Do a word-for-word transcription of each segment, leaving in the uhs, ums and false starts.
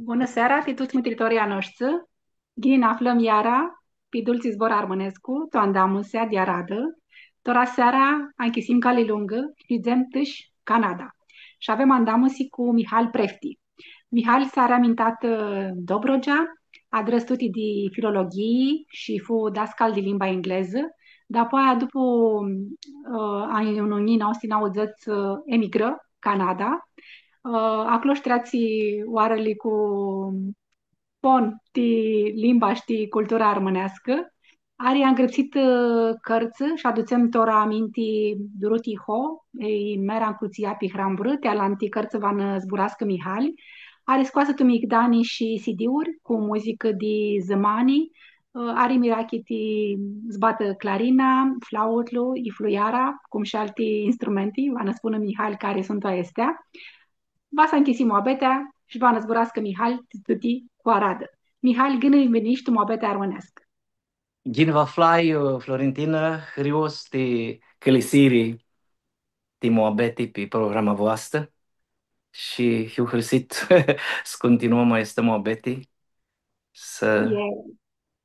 Bunã seara, ti tuts mutritorlji a noshtsã. Ghini nã aflãm iara pi Dultsi Zbor Armãnescu, tu andamusea di aradã. Tora seara anchisim cali lungã shi nidzem tãsh Canada. Shi avem andamusi cu Mihal Prefti. Mihal s-ari amintatã, ã, Dobrogea, adrã studii di filologhii shi fu dascal di limba englezã. Dapoaia, dupu, ã, anjlji unã njilji nauã suti nauãdzãts, ã, emigrã Canada. Ã, aclo sh-treatsi oarãli cu pon ti limba shi ti cultura armãneascã. Ari angrãpsitã, ã, cãrtsã shi adutsem tora aminti Dorothy Ho, i Mera ncutsia pi hramburã, ti alanti cãrtsã va nã zburascã Mihali. Ari scoasã tu migdani shi C D-uri cu muzicã di zãmani, ã, ari mirachi ti s-batã clarina, flautlu, i fluiara, cum shi alti instrumenti, va nã spunã Mihali cari suntu aesti. Va s-anchisim muabetea shi va nã zburascã Mihali ti tuti cu aradã. Mihali, ghini vinish tu muabetea armãneascã. Ghini vã aflai, ã, Florentina, hãrios ti cãlisiri, ti muabeti pi programa voastrã shi hiu hãrsit s-continuãm aestã muabeti. S- E.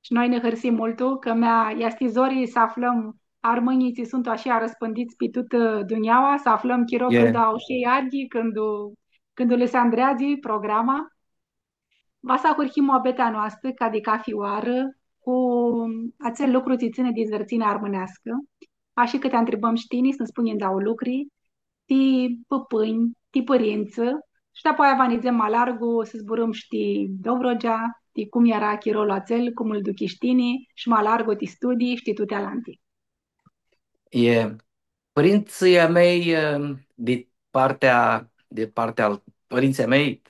Shi noi nã hãrsim multu, cã mea, easti zori s-aflãm armãnjlji tsi suntu ashi arãspãndits pi tutã dunjaua, s-aflãm chiro cãndu au shi elj arghilji, cãndu, cãndu lã s-andreadzi programa. Va s-ahurhim muabetea noastrã, ca di cafi oarã, cu atsel lucru tsi tsãni di zvãrtsinea armãneascã. Ashi cã ti ntribãm shi tini s-nã spunj ndauã lucri, ti pãpãnj, ti pãrintsã, shi dapoaia va nidzem ma largu, s-zburãm shi ti Dobrogea, ti cum eara chirolu atsel, cum lu duchish tini, shi ma largu ti studii, shi ti tuti alanti. E, pãrintsãlj a mei, e, di partea, di partea al, pãrintsãlj a mei,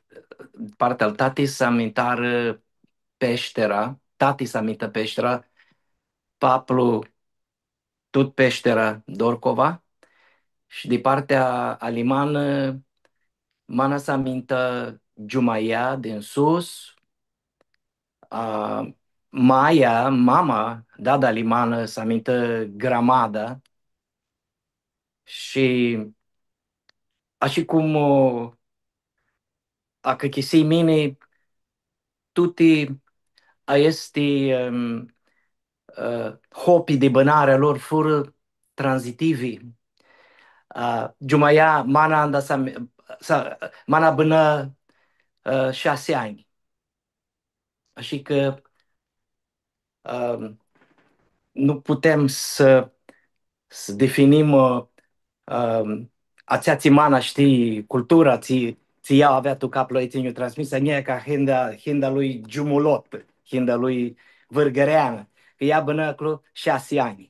partea al tati s-amintarã Peshtera, tati s-amintã Peshtera, paplu tut Peshtera, Dorcova, shi di partea ali manã, mana s-amintã Giumaia din Sus, a, maia, mama, dada ali manã, s-amintã Gramada, shi ashi cum, o, acãchisii mini, tuti aesti, em, ã, hopi di bãnari a lor furã tranzitivi. Ã, Giumaia, mana anda s-, s-, mana bãnã, ã, shasi anj. Ashi cã, ãm, nu putem s-, s-definim, ã, ãm, atsea tsi mana shtii, cultura tsi, tsi ea avea tu caplu ei, tsi nj-u transmisã a njia ca hinda, hinda lui Giumulot, hinda lui Vãrgãreanã, cã ea bãnã aclo shasi anj.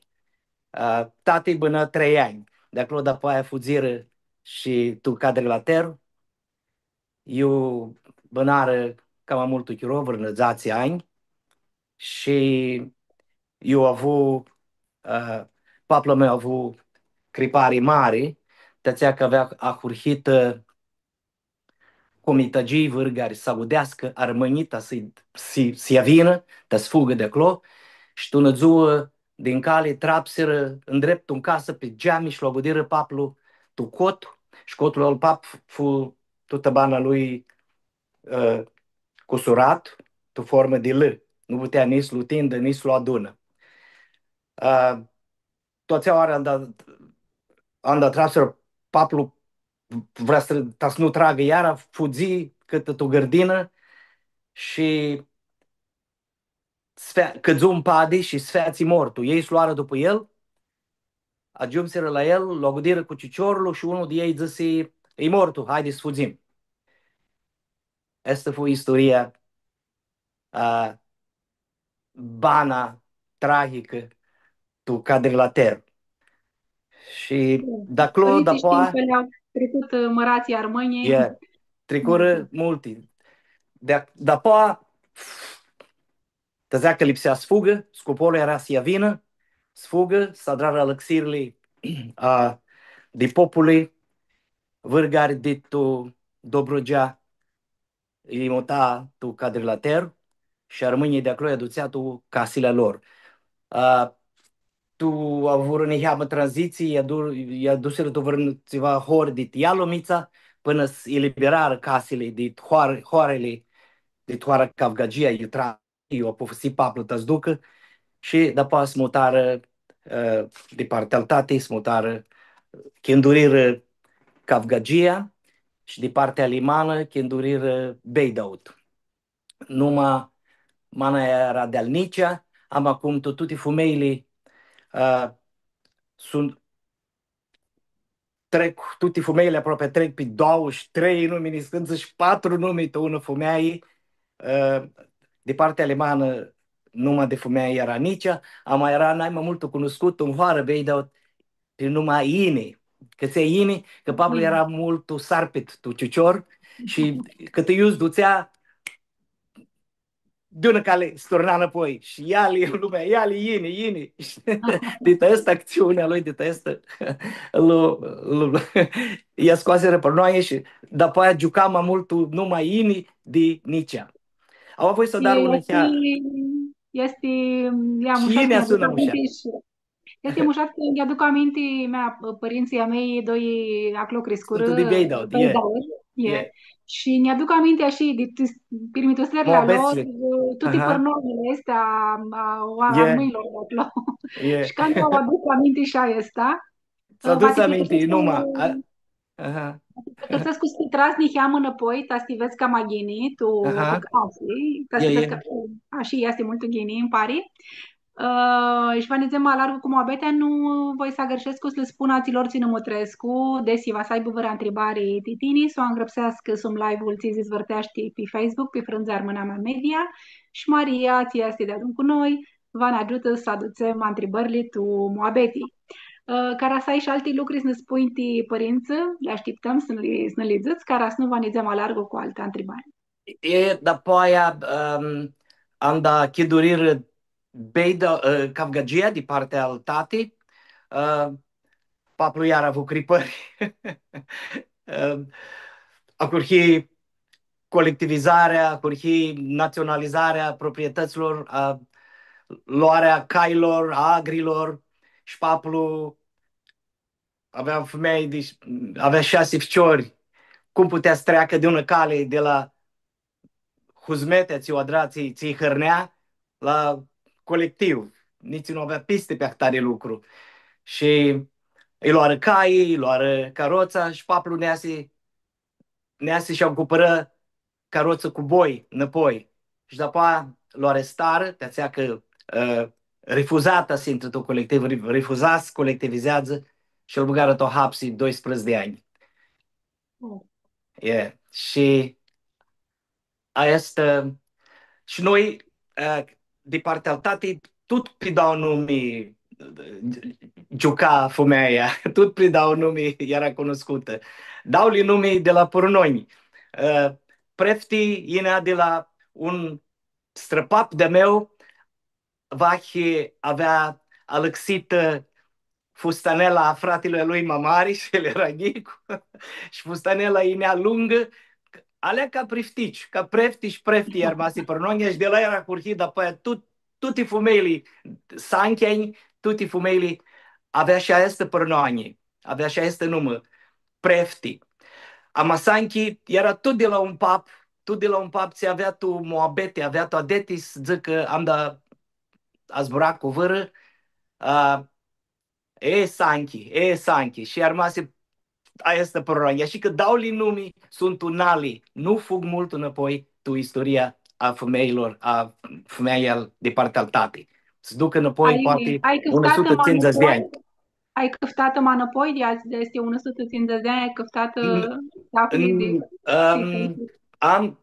Ã, tati bãnã trei anj. Di aclo dapoaia fudzirã shi tu Cadrilater, iu bãnarã cama multu chiro, vãrnã dzatsi anj, shi iu avu, ã, paplu a meu avu cripari mari, ti atsea cã avea ahurhitã, ã, comitãgii vãrgari s-agudeascã armãnjlji ta s-, s-, s-lja vinã, ta s-fugã di aclo, shi tu unã dzuã din cali trapsirã ndreptu tu casã pi geami shi lu agudirã paplu tu cot, shi cotlu al pap fu tutã bana lui, ã, cusurat, tu formã di L. Nu putea nitsi s-lu tindã, nitsi s-lu adunã. Ã, tu atsea oarã anda, anda trapsirã, paplu vrea s-, ta s-nu tragã iara, fudzi cãtã tu gãrdinã shi s-fea-, cãdzu mpadi shi s-featsi mortu. Elj s-loarã dupu el, agiumsirã la el, lu agudirã cu ciciorlu shi unlu di elj dzãsi: „E mortu, haidi s-fudzim.” Aestã fu isturia a bana tragicã tu Cadrilater. Shi di aclo, pãrintsãlj, dapoaia, shtim cã lã-au tricutã, ã, mãratslji armãnj. E, tricurã multi. Di, dapoaia, ti atsea cã lipsea s-fugã, scupolu eara s-lja vinã, s-fugã, s-adrarã alãxirli a, di populi, vãrgari di tu Dobrogea, lji muta tu Cadrilater shi armãnjlji di aclo lj-adutsea tu casili a lor. A, tu avurã niheamã tranzitsii, lj-adu-, lj-adusirã tu vãrnã tsiva hori dit Ialomitsa, pãnã s-eliberarã casili dit hoar-, hoarili di tu hoara Cavgagia, iu tra-, iu apufusi paplu ta s-ducã, shi dapoaia s-mutarã, ã, di partea al tati, s-mutarã, chindurirã Cavgagia, shi di partea ali manã, chindurirã Beidaud. Numa, mana eara di-al Nicea, ama cum tu tuti fumeili, ã, suntu, trec, tuti fumeili aproapi trec pi dauã shi trei numi, niscãntsã shi patru numi tu unã fumealji, ã, di partea ali manã, numa di fumealji eara Nicea, ama eara nai ma multu cunuscutã tu hoarã Beidaud, pi numa Ini, cã tsi Ini, cã paplu eara multu sarpit tu cicior shi cãtã iu s-dutsea, di unã cali s-turna nãpoi. Shi eali, lumea, eali, Ini, Ini. Shi dit aestã actsiunea a lui, dit aestã, lu, lu, lu, lj-scoasirã pãrnoanji shi dapoaia giuca ma multu numa Ini di Nicea. Ama voi s-adar unã easti, easti, ia, shi mushat, Ini asunã mushat. Easti mushat cã nj-aduc aminti, mea, pãrintsãlj a mei, doi aclo criscurã, suntu di Beidaud, e. Beidaud, e. E. Shi nj-aduc aminti ashi di t-, pirmituserli a lor, muabetsli, tuti pãrnoanjli aesti a, a, a armãnjlor di aclo. E. Shi canda u aduc aminti shi aestã, s-aduc aminti, numa, a, aha. Cãsescu s-ti tradz niheamã nãpoi, ta s-ti vedz cama ghini, tu, tu casi, ta s-ti vedz cama, ashi easti multu ghini, nji pari. Ã, shi va nidzem ma largu cu muabetea, nu voi s-agãrshescu s-lã spun atsilor tsi nã mutrescu, desi va s-aibã vãrã ntribari ti tini, s-u angrãpseascã sum live-ul tsi s-dizvãrteashti pi Facebook, pi frãndza Armãnamea Media, shi Maria, tsi easti deadun cu noi, va nã agiutã s-adutsem ntribãrli tu muabeti. Ã, cara s-ai shi alti lucri s-nã spunj ti pãrintsã, li ashtiptãm s-nã li, s-nã li dzãts, cara s-nu va nidzem ma largu cu altã ntribari. E, dapoaia, ãm, anda chindurirã Beida, ã, Cavgagia di partea al tati, ã, paplu iara avu cripãri. Ã, ahurhi colectivizarea, ahurhi natsionalizarea proprietãtslor, ã, loarea a cailor, a agrilor, shi paplu avea fumealji di, avea shasi ficiori. Cum putea s-treacã di unã cali di la huzmetea tsi u adra, tsi, tsi hãrnea la colectiv? Nitsi nu avea pisti pi ahtari lucru. Shi lj-loarã caii, lj-loarã carotsa shi paplu neasi, neasi shi acumpãrã carotsã cu boi nãpoi. Shi dapoaia lu arestarã, ti atsea cã, ã, rifuza ta s-intrã tu colectiv, ri-, rifuza s-colectivizeadzã shi lu bãgarã tu hapsi doisprãdzatsi di anj. Oh. E, shi aestã, shi noi, ã, di partea al tati, tut pi dauã numi, ã, giuca fumealja, tut pi dauã numi eara cunuscutã. Dauli numi di la purnonj. Ã, Prefti yinea di la un strãpap di-a meu, vahi avea alãxitã fustanela a fratilui a lui ma mari shi el eara njic. Shi fustanela yinea lungã, alea ca priftici, ca prefti shi prefti armasi pãrnoanjlji, shi di la el ahurhi, dapoaia tut-, tuti fumeljli Sanchi, tuti fumeljli avea shi aestã pãrnoanji, avea shi aestã numã, Prefti. Ama Sanchi eara tut di la un pap, tut di la un pap tsi avea tu muabeti, avea tu adeti s-dzãcã, anda azbura cu vãrã, a, e, Sanchi, e, Sanchi. Shi armasi aestã pãrnoanjlji. Shi cã dauli numi suntu nali, nu fug multu nãpoi tu istoria a fumeljlor, a fumealja di partea al tati. S-ducã nãpoi, ai, poati, ai unã sutã tsindzãts di anj. Ai cãftatã ma nãpoi, di azi, di aesti unã sutã tsindzãts di anj, ai cãftatã, mm, s-afli di, mm, am,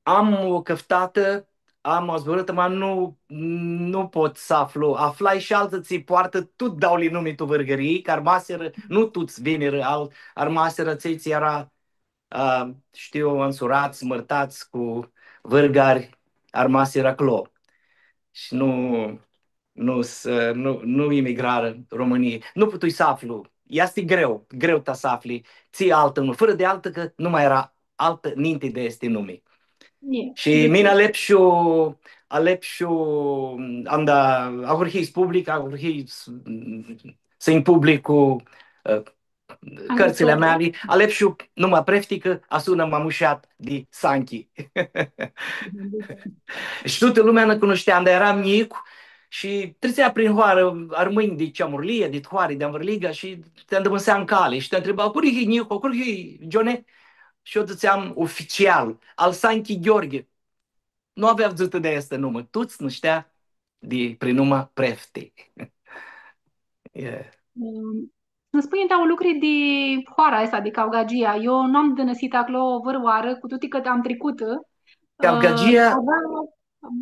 am cãftatã, am azburãtã, ma nu, nu pot s-aflu. Aflai shi altsã tsi poartã tut dauli numi tu Vãrgãrii, cã armasirã, nu tuts vinirã, al-, armasirã atselj tsi eara, a, shtiu, ansurats, mãrtats cu vãrgari, armasirã aclo. Shi nu, nu s-, nu, nu imigrarã Romãnii. Nu putui s-aflu. Easti greu, greu ta s-afli. Tsi altã numi. Fãrã di altã cã nu ma eara altã ninti di aesti numi. Shi mini alepshu, alepshu, anda, ahurhii s-public, ahurhii s-, s-, s-, publicu, ã, cãrtsãli a meali, alipshu numa prefti cã asunã ma mushat di Sanchi. Shi tutã lumea nã cunushtea, dar eram njic shi tritsea prin hoarã armãnj di Ceamurlia, di hoari di anvãrliga shi ti andãmusea n cali shi ti ntriba, curi hii, njicu, curi hii, Gione? Shi eu dzãtseam oficial, al Sanchi Gheorghe. Nu avea avdzãtã di aestã numã, tuts nã shtea di pri numa prefti. E. Ãm, nã spunj dauã lucri di hoara aestã, di Cavgagia. Eu nu am dãnãsitã aclo vãrãoarã, cu tuti cã am tricutã. Cavgagia. Ã, avea,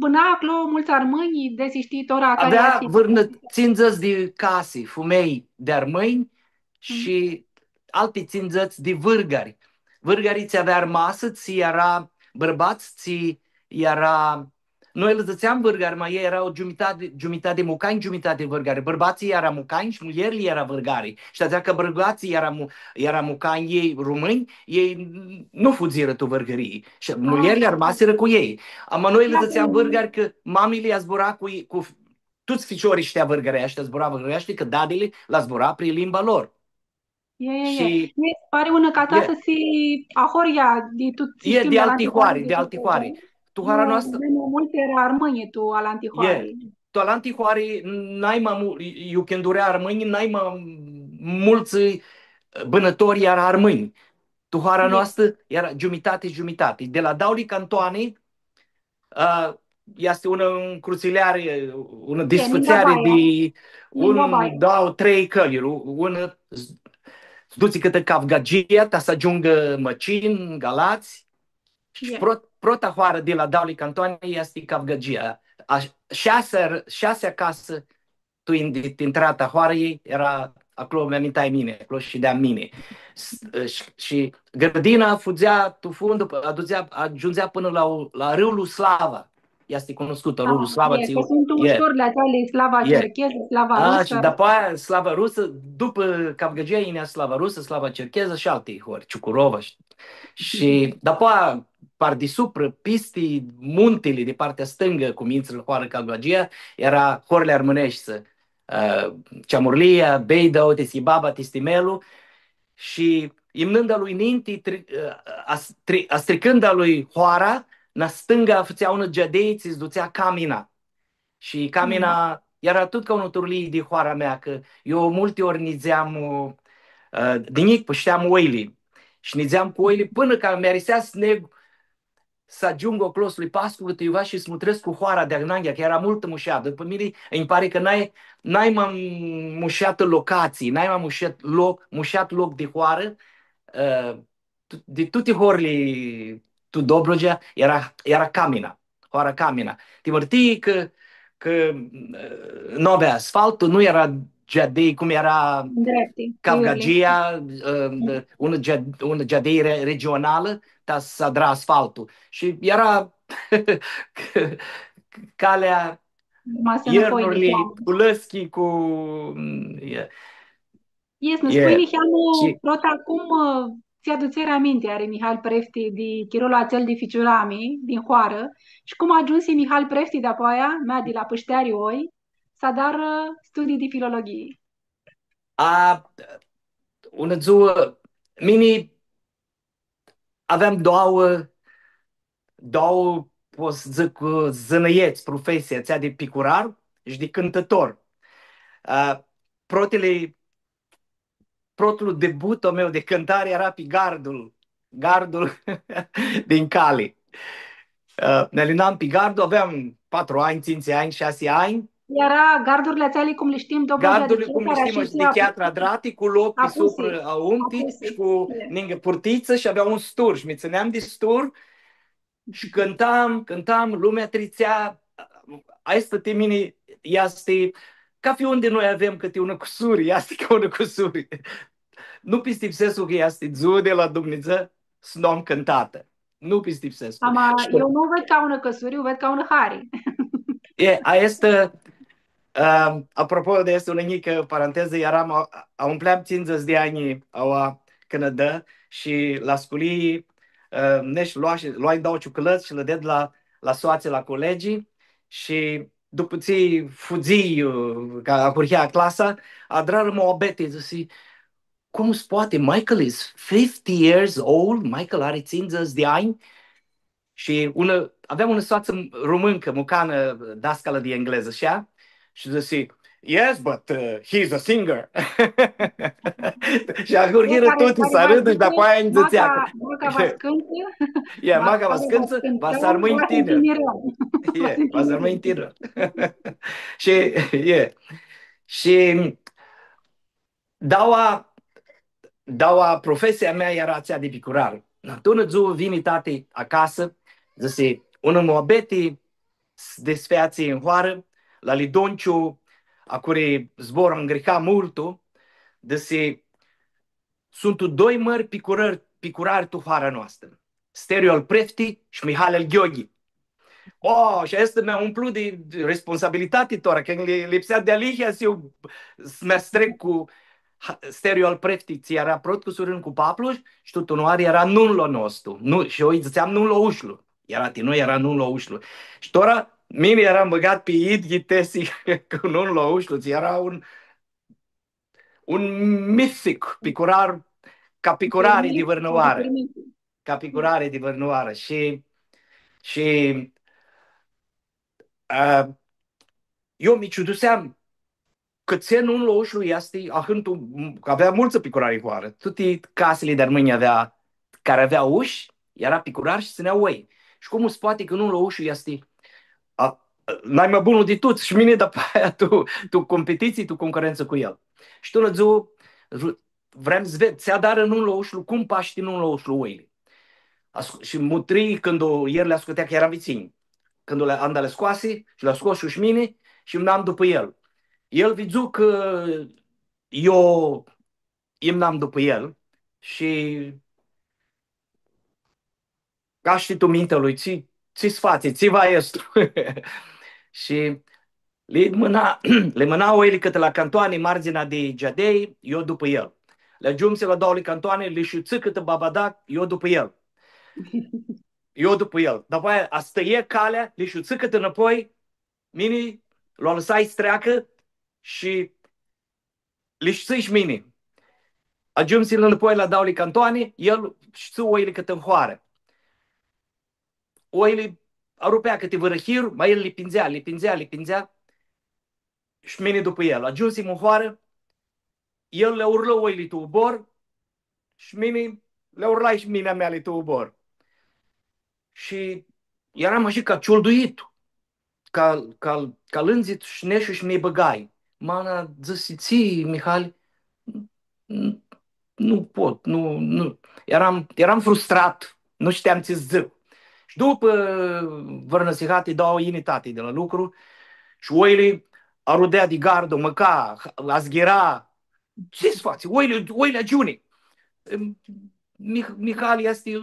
bãna aclo multsã armãnj, desi shtii, tora cari avea vãrnã tsindzãts di casi, fumelj di armãnj, shi alti tsindzãts di vãrgari. Vãrgarii tsi avea armasã, tsi eara bãrbats, tsi eara, noi lã dzãtseam vãrgari, ma elj eara giumitati, giumitati mucanj, giumitati vãrgari. Bãrbatslji eara mucanj shi muljerli eara vãrgari. Shi atsea cã bãrbatslji eara mu-, eara mucanj, elj rumãnj, elj nu fudzirã tu vãrgãrii. Shi muljerli armasirã cu elj. Ama noi lã dzãtseam vãrgari cã mamili lã zbura cu, cu tuts ficiorlji shtea vãrgãreashti, zbura vãrgãreashti, cã dadili lã zbura pri limba lor. E, e, e. Shi e, pari unã catasasi ahoryea di tut sistemlu di alanti hoari, di alti hoari. Tu hoara noastrã. Multi eara armãnj tu alanti hoari. Tu alanti hoari, nai ma mu-, iu cãndu eara armãnj, nai ma multsã bãnãtori eara armãnj. Tu hoara noastrã eara giumitati, giumitati. Di la dauli cantoani, ã, easti unã ncrutsiljari, unã disfãtseari di un, dauã, trei cãljuri. Unã s-, s-dutsi cãtã Cavgagia, ta s-agiungã Mãcin, Galats. Shi prot-, prota hoarã di la dauli cantoani easti Cavgagia. A, shasea, shasea casã tu in-, di, di intrata hoarãljei, eara aclo, mi amintai mini, aclo shideam mini. S-, shi, shi grãdina fudzea tu fundu, adutsea, agiundzea pãnã la, la rãulu Slava. Easti cunuscutã, rãulu Slava, e, tsi, cã suntu ushorli atseali, Slava Cerchezã, Slava Rusã. A, shi dapoaia Slava Rusã, dupã Cavgagia yinea Slava Rusã, Slava Cerchezã shi alti hori, Ciucurova shi, shi dapoaia par di suprã, pisti muntili di partea stãngã, cum intri la hoarã Cavgagia, eara horli armãneshti, ã, Ceamurlia, Beidau, Tistibaba, Tistimelu, shi imnãnda lui ninti, tri-, ã, as-, tri-, astricãnda lui hoara, na stãnga fãtsea unã geadei, tsi s-dutsea Camina. Shi Camina eara tut ca unã turlii di hoara mea, cã eu multi ori nidzeam, ã, di njic, pãshteam oili. Shi nidzeam cu oili pãnã ca mi-arisea s-negu, s-agiungu aclo s-li pascu cãtã iuva shi s-mutrescu hoara di ananghi, cã eara multu mushatã. Dupã mini, nji pari cã nai, nai ma mushatã locatsii, nai ma mushat loc, mushat loc di hoarã, ã, tu-, di tuti horli tu Dobrogea, eara, eara Camina, hoara Camina. Ti mãrtii cã, cã, ã, nu avea asfaltu, nu eara geadei cum eara Cavgagia, ã, unã gea-, unã geadei re-, regionalã, ta s-adra asfaltu. Shi eara calea, iernurli, cu lãschi, cu, e. Yes, nã spui niheamã, prota, cum, ã, tsi adutseri aminti ari Mihal Prefti di chirolu atsel di ficiurami, din hoarã, shi cum agiumsi Mihal Prefti dapoaia, mea di la pãshteari oi, s-adarã studii di filologhii? A, unã dzuã, mini aveam doauã, doauã, pot s-dzãc, zãnãiets, profesii, atsea di picurar shi di cãntãtor. A, protili, protlu debut a meu di cãntari eara pi gardul, gardul din cali. A, nã alinam pi gardul, aveam patru anj, tsintsi anj, shasi anj, Eara gardurli atseali cum li shtim, Dobrogea di Cheatra, cum li shtim, di cheatra adrati, cu loc pi suprã, aumti, shi cu, ningã purtitsã, shi avea un stur, shi mi tsãneam di stur, shi cãntam, cãntam, lumea tritsea. Aestã ti mini easti, cafi undi noi avem cãti unã cusuri, easti ca unã cusuri. Nu pistipsescu cã easti dzuã di la Dumnidzã s-nu am cãntatã. Nu pistipsescu. Ama eu nu u ved ca unã cusuri, u ved ca unã hari. E, aestã, ã, apropo di aestã, unã njicã parantezã, earam, a, aumpleam tsindzãts di anj aua Canada shi la sculii, ã, nesh loai, loai dauã ciucãlãts shi lã ded la, la soatsi, la colegi shi dupã tsi fudzii, ã, ca ahurhea clasa, adrarã muabeti, dzãsi, cum se poate? Michael is fifty years old, Michael ari tsindzãts di anj. Shi unã, aveam unã soatsã româncã, mucanã, dascalã di englezã, shi ea, shi dzãsi, "Yes, but uh, he's a singer." Shi ahurhirã tuti s-arãdã shi dapoaia nji dzãtsea, maca, maca va s-cãntã, e, maca va s-cãntã, va s-armãnj tinir. E, va s-armãnj tinir. Shi, e, shi daua, daua profesia mea eara atsea di picurar. Tu unã dzuã vini tati acasã, dzãsi, unã muabeti s-, disfeatsi tu hoarã, la Lidonciu, a curi zbor angriha multu, dzãsi, suntu doi mãri picurari, picurari tu hoara noastrã, Steriu al Prefti shi Mihali al Gheorghi. Oh, shi aestã mi-a umplu di, di responsabilitati tora, cã li, lipsea dealihea s-iu s-mi astreg cu ha-, Steriu al Prefti, tsi eara prot cusurin cu paplu, shi tut unãoarã eara nunlu a nostu. Nu, shi eu lji dzãtseam nunlu a ushlu. Eara ti noi, eara nunlu a ushlu. Shi tora, mini earam bãgat pi idyi tesi cu nunlu a ushlu, tsi eara un, un mitic picurar, ca picurari di vãrnãoarã. Ca picurari di vãrnãoarã. Shi, shi, a, eu mi ciuduseam cãtse nunlu a ushlu easti ahãntu, m-, cã avea multsã picurari tu hoarã. Tuti casili di armãnj avea, cari avea ushi, eara picurari shi tsãnea oi. Shi cum s-poati cã nunlu a ushlu easti a, nai ma bunlu di tuts? Shi mini dapoaia tu, tu competitsii, tu concurentsã cu el. Shi tu unã dzuã, v-, vream s-ved, tsi adarã nunlu a ushlu, cum pashti nunlu a ushlu oili. Ascu-, shi mutrii cãndu el li ascutea, cã earam vitsinj. Cãndu li, anda li scoasi, shi li scosh shi mini, shi imnam dupã el. El vidzu cã eu imnam dupã el shi ca shtii tu mintea lui, tsi, tsi s-fatsi, tsi va estu. Shi li mãna, li mãna oili cãtã la cantoani, mardzinea di geadei, eu dupã el. Li agiumsi la dauli cantoani, li shutsã cãtã Babadac, eu dupã el. Eu dupã el. Dapoaia astãie calea, li shutsã cãtã nãpoi, mini lu alãsai s-treacã shi li shutsãi shi mini. Agiumsi nãpoi la dauli cantoani, el shutsã oili cãtã tu hoarã. Oili arupea cãti vãrã hir, ma el li pindzea, li pindzea, li pindzea. Shi mini dupã el. Agiumsim tu hoarã, el li urlã oili tu ubor, shi mini li urlai shi mini a meali tu ubor. Shi earam ashi ca ciulduit, ca, ca, ca lãndzit shi neshu shi mi bãgai. Mana dzãsi, tsi, Mihali, n-, nu pot, nu, nu. Earam, earam frustrat, nu shteam tsi s-dzãc. Shi dupã vãrnã sihati, daua yini tati di la lucru shi oili arudea di gardã, mãca, azghira, tsi s-fatsi? Oili, oili agiuni. Em, Mih-, Mihali easti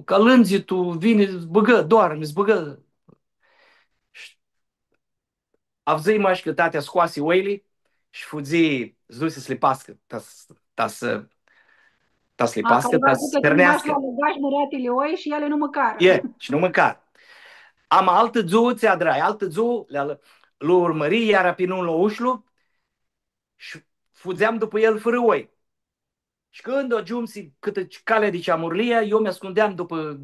ca lãndzit, tu vini, s-bãgã, doarmi, s-bãgã. Shi avdzãi mash cã tatea scoasi oili shi fudzi, s-dusi s-li pascã, ta s-, ta s-, ta s-li pascã, ta s-hãrneascã. Aproapi cã tu mash li alãgash mãratili oi shi eali nu mãcarã. E, shi nu mãcarã. Ama altã dzuã tsi adrai, altã dzuã, li al-, lu urmãrii, iara pi nunlu a ushlu, shi fudzeam dupã el fãrã oi. Shi cãndu agiumsi cãtã calea di Ceamurlia, eu mi ascundeam dupã,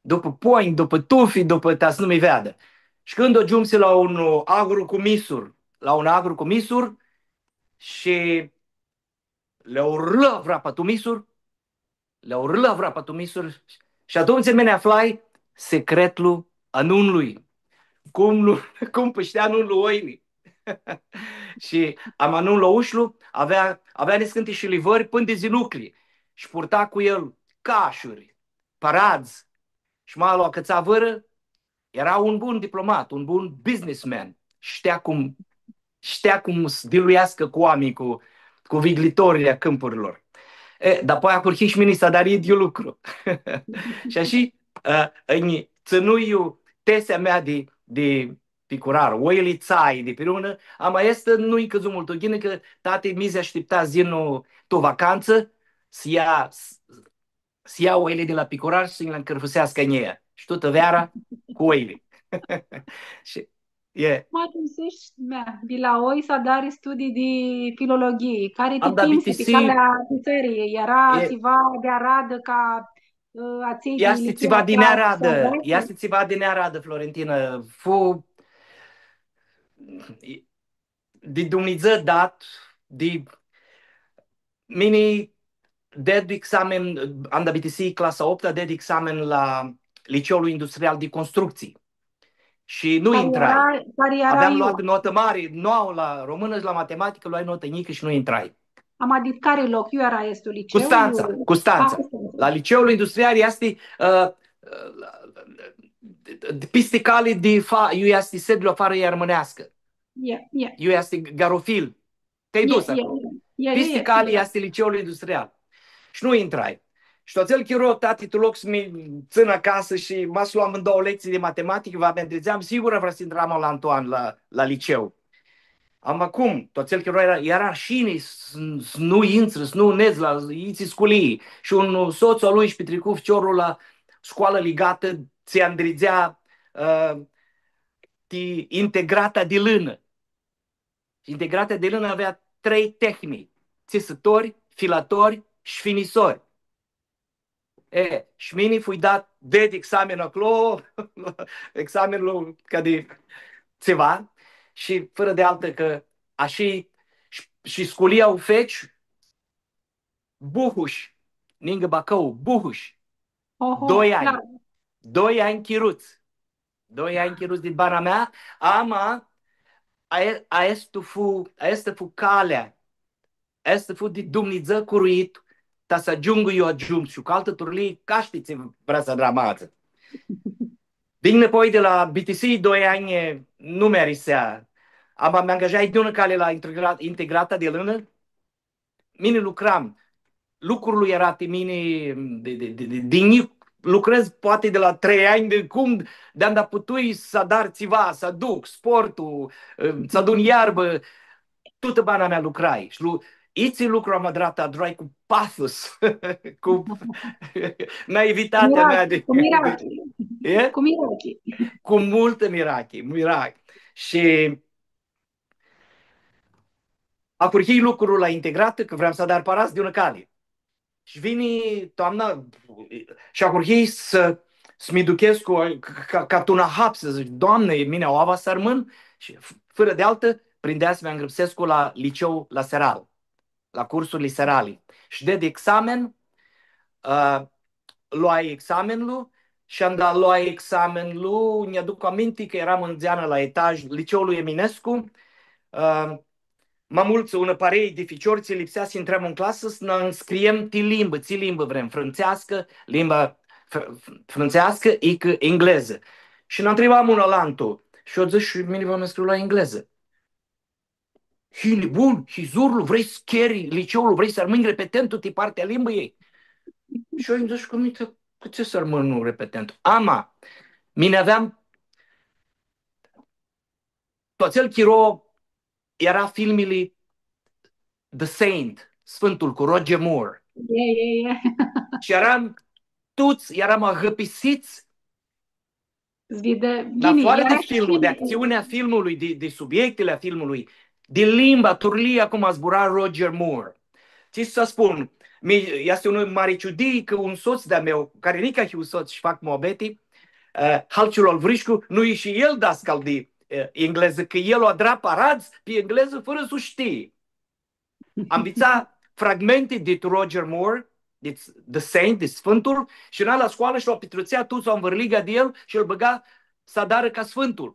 dupã ponj, dupã tufi, dupã ta s-nu mi veadã. Shi cãndu agiumsi la un agru cu misuri, la un agru cu misuri, shi li urlã vrapa tu misuri, li urlã vrapa tu misuri. Shi atumtsea mini aflai secretlu a nunlui. Cum nu, cum pãshtea nunlu oili. Shi ama nunlu a ushlu avea, avea niscãnti shilivãri pãnã di zinuclji. Shi purta cu el cashuri, paradz. Shi ma lu acãtsa vãrã, eara un bun diplomat, un bun businessman. Shtea cum, shtea cum s-diluiascã cu oaminj, cu, cu viglitorlji a cãmpurlor. E, dapoaia ahurhii shi mini s-adar idyiul lucru. Shi ashi, ã, nj-tsãnui iu tesea mea di, di picurar, oili tsai di pirunã, ama aestã nu-nj cãdzu multu ghini, cã tati mizi ashtipta s-yinã tu vacantsã, s-ia, s-, s-ia oili di la picurar shi s-li ncãrfuseascã a njia. Shi tutã veara cu oili. Shi E. Ma atumtsea, mea, di la oi s-adari studii di filologhii, cari ti timsi pi calea di țări, eara tsiva di aradã ca, ã, atselj di liceu, tsiva di nearadã, easti tsiva di nearadã, Florentina. Fu di Dumnidzã dat, di mini ded examen, anda bitisii clasa opta, ded examen la Liceul Industrial di Construcții. Shi nu intrai. Aveam luat notã mari, nouã la românã shi la matematicã, luai notã njicã shi nu intrai. Ama di cari loc? Iu eara aestu liceu? Custantsa, Custantsa. La Liceul Industrial easti, ã, ã, pisti cali di fa-, iu easti sediul a Farãljei Armãneascã. Iu easti Garofil. Ti-ai dus aclo. Pisti cali easti Liceul Industrial. Shi nu intrai. Shi tu atsel chiro, tati, tu loc s-mi tsãnã acasã shi ma s-loam doauã lectsii di matematicã, va mi andridzeam, sigura va s-intram alantu an la, la liceu. Ama cum, tu atsel chiro eara, eara arshini s-, s-nu intri, s-nu nedz la itsi sculii. Shi un sots a lui sh-pitricu ficiorlu la scoalã ligatã, tsi andridzea, ã, ti integrata di lãnã. Integrata di lãnã avea trei tehni, tsisãtori, filatori shi finisori. E, shi mini fui dat, ded examen aclo, examenlu ca di tsiva, shi fãrã di altã cã ashi shi, shi sculia u feci Buhush, ningã Bacãu, Buhush. Oho, doi anj. Doi anj chiruts. Doi anj chiruts di bana mea, ama ae-, aestu fu, aestã fu calea, aestã fu di Dumnidzã curuit, ta s-agiungu iu agiumshu, shi cu altã turlii, ca shtii tsi vrea s-adrã ma adzã. Di nãpoi di la bitisii doi anj, nu mi arisea. Ama mi angajai di unã cali la integra-, integrata di lãnã, mini lucram. Lucrul eara ti mini, di, di, di, di, di njic, lucredz poati di la trei anj, di cum, di anda putui s-adar tsiva, s-aduc sportul, ã, s-adun iarbã, tutã bana mea lucrai. Shi lu-, itsi lucru am adrat, adrai cu pathos, cu naivitatea mea de, cu mirachi. E? Cu mirachi. Cu multã mirachi, mirachi. Shi ahurhii lucrul la integratã, cã vream s-adar paradz di unã cali. Shi vini toamna shi ahurhii s-, s-mi duchescu ca, ca, ca tu unã hapsã, dzãc, Doamne, mini aoa va s-armãn? Shi f-, fãrã di altã, prindea s-mi angrãpsescu la liceu la seral, la cursurli serali. Shi ded examen, ã, loai examenlu shi anda loai examenlu, nj-aduc aminti cã eram ndzeanã la etaj, liceul Eminescu, ã, ma multsã, unã parei di ficiori, tsi lipsea s-intrãm tu clasã, s-nã nscriem ti limbã, tsi limbã vrem, frãntseascã, limba fr-, frãntseascã, icã englezã. Shi nã ntribam un alantu. Shi eu dzãc, shi mini va mi scriu la englezã. Hii nibun, hii zurlu, vrei s-cheri liceulu, vrei s-armãnj repetentu ti partea limbãljei? Shi eu nji dzãc cu mintea, cu tsi s-armãn repetentu? Ama, mini aveam, tu atsel chiro eara filmili The Saint, Sfântul cu Roger Moore. E, e, e. Shi eram tuts, eram agãpisits. Dar ghini, afoarã di filmul, di actsiunea filmului, di, di subiectele a filmului, di limba, turlia cum zbura Roger Moore. Tsi s-spun, mi, easti unã mari ciudii cã un sots di-a meu, cari nica hiu sots shi fac muabeti, eh, Halciul al Vriscu, nu-i shi el dascal di, eh, englezã, cã el u adra paradz pi englezã fãrã s-u shtii. Anvitsa fragmenti di Roger Moore, di The Saint, di Sfântul, shi yinea la scoalã shi lu pitrutsea tuts anvãrliga di el shi lu bãga s-adarã ca Sfântul.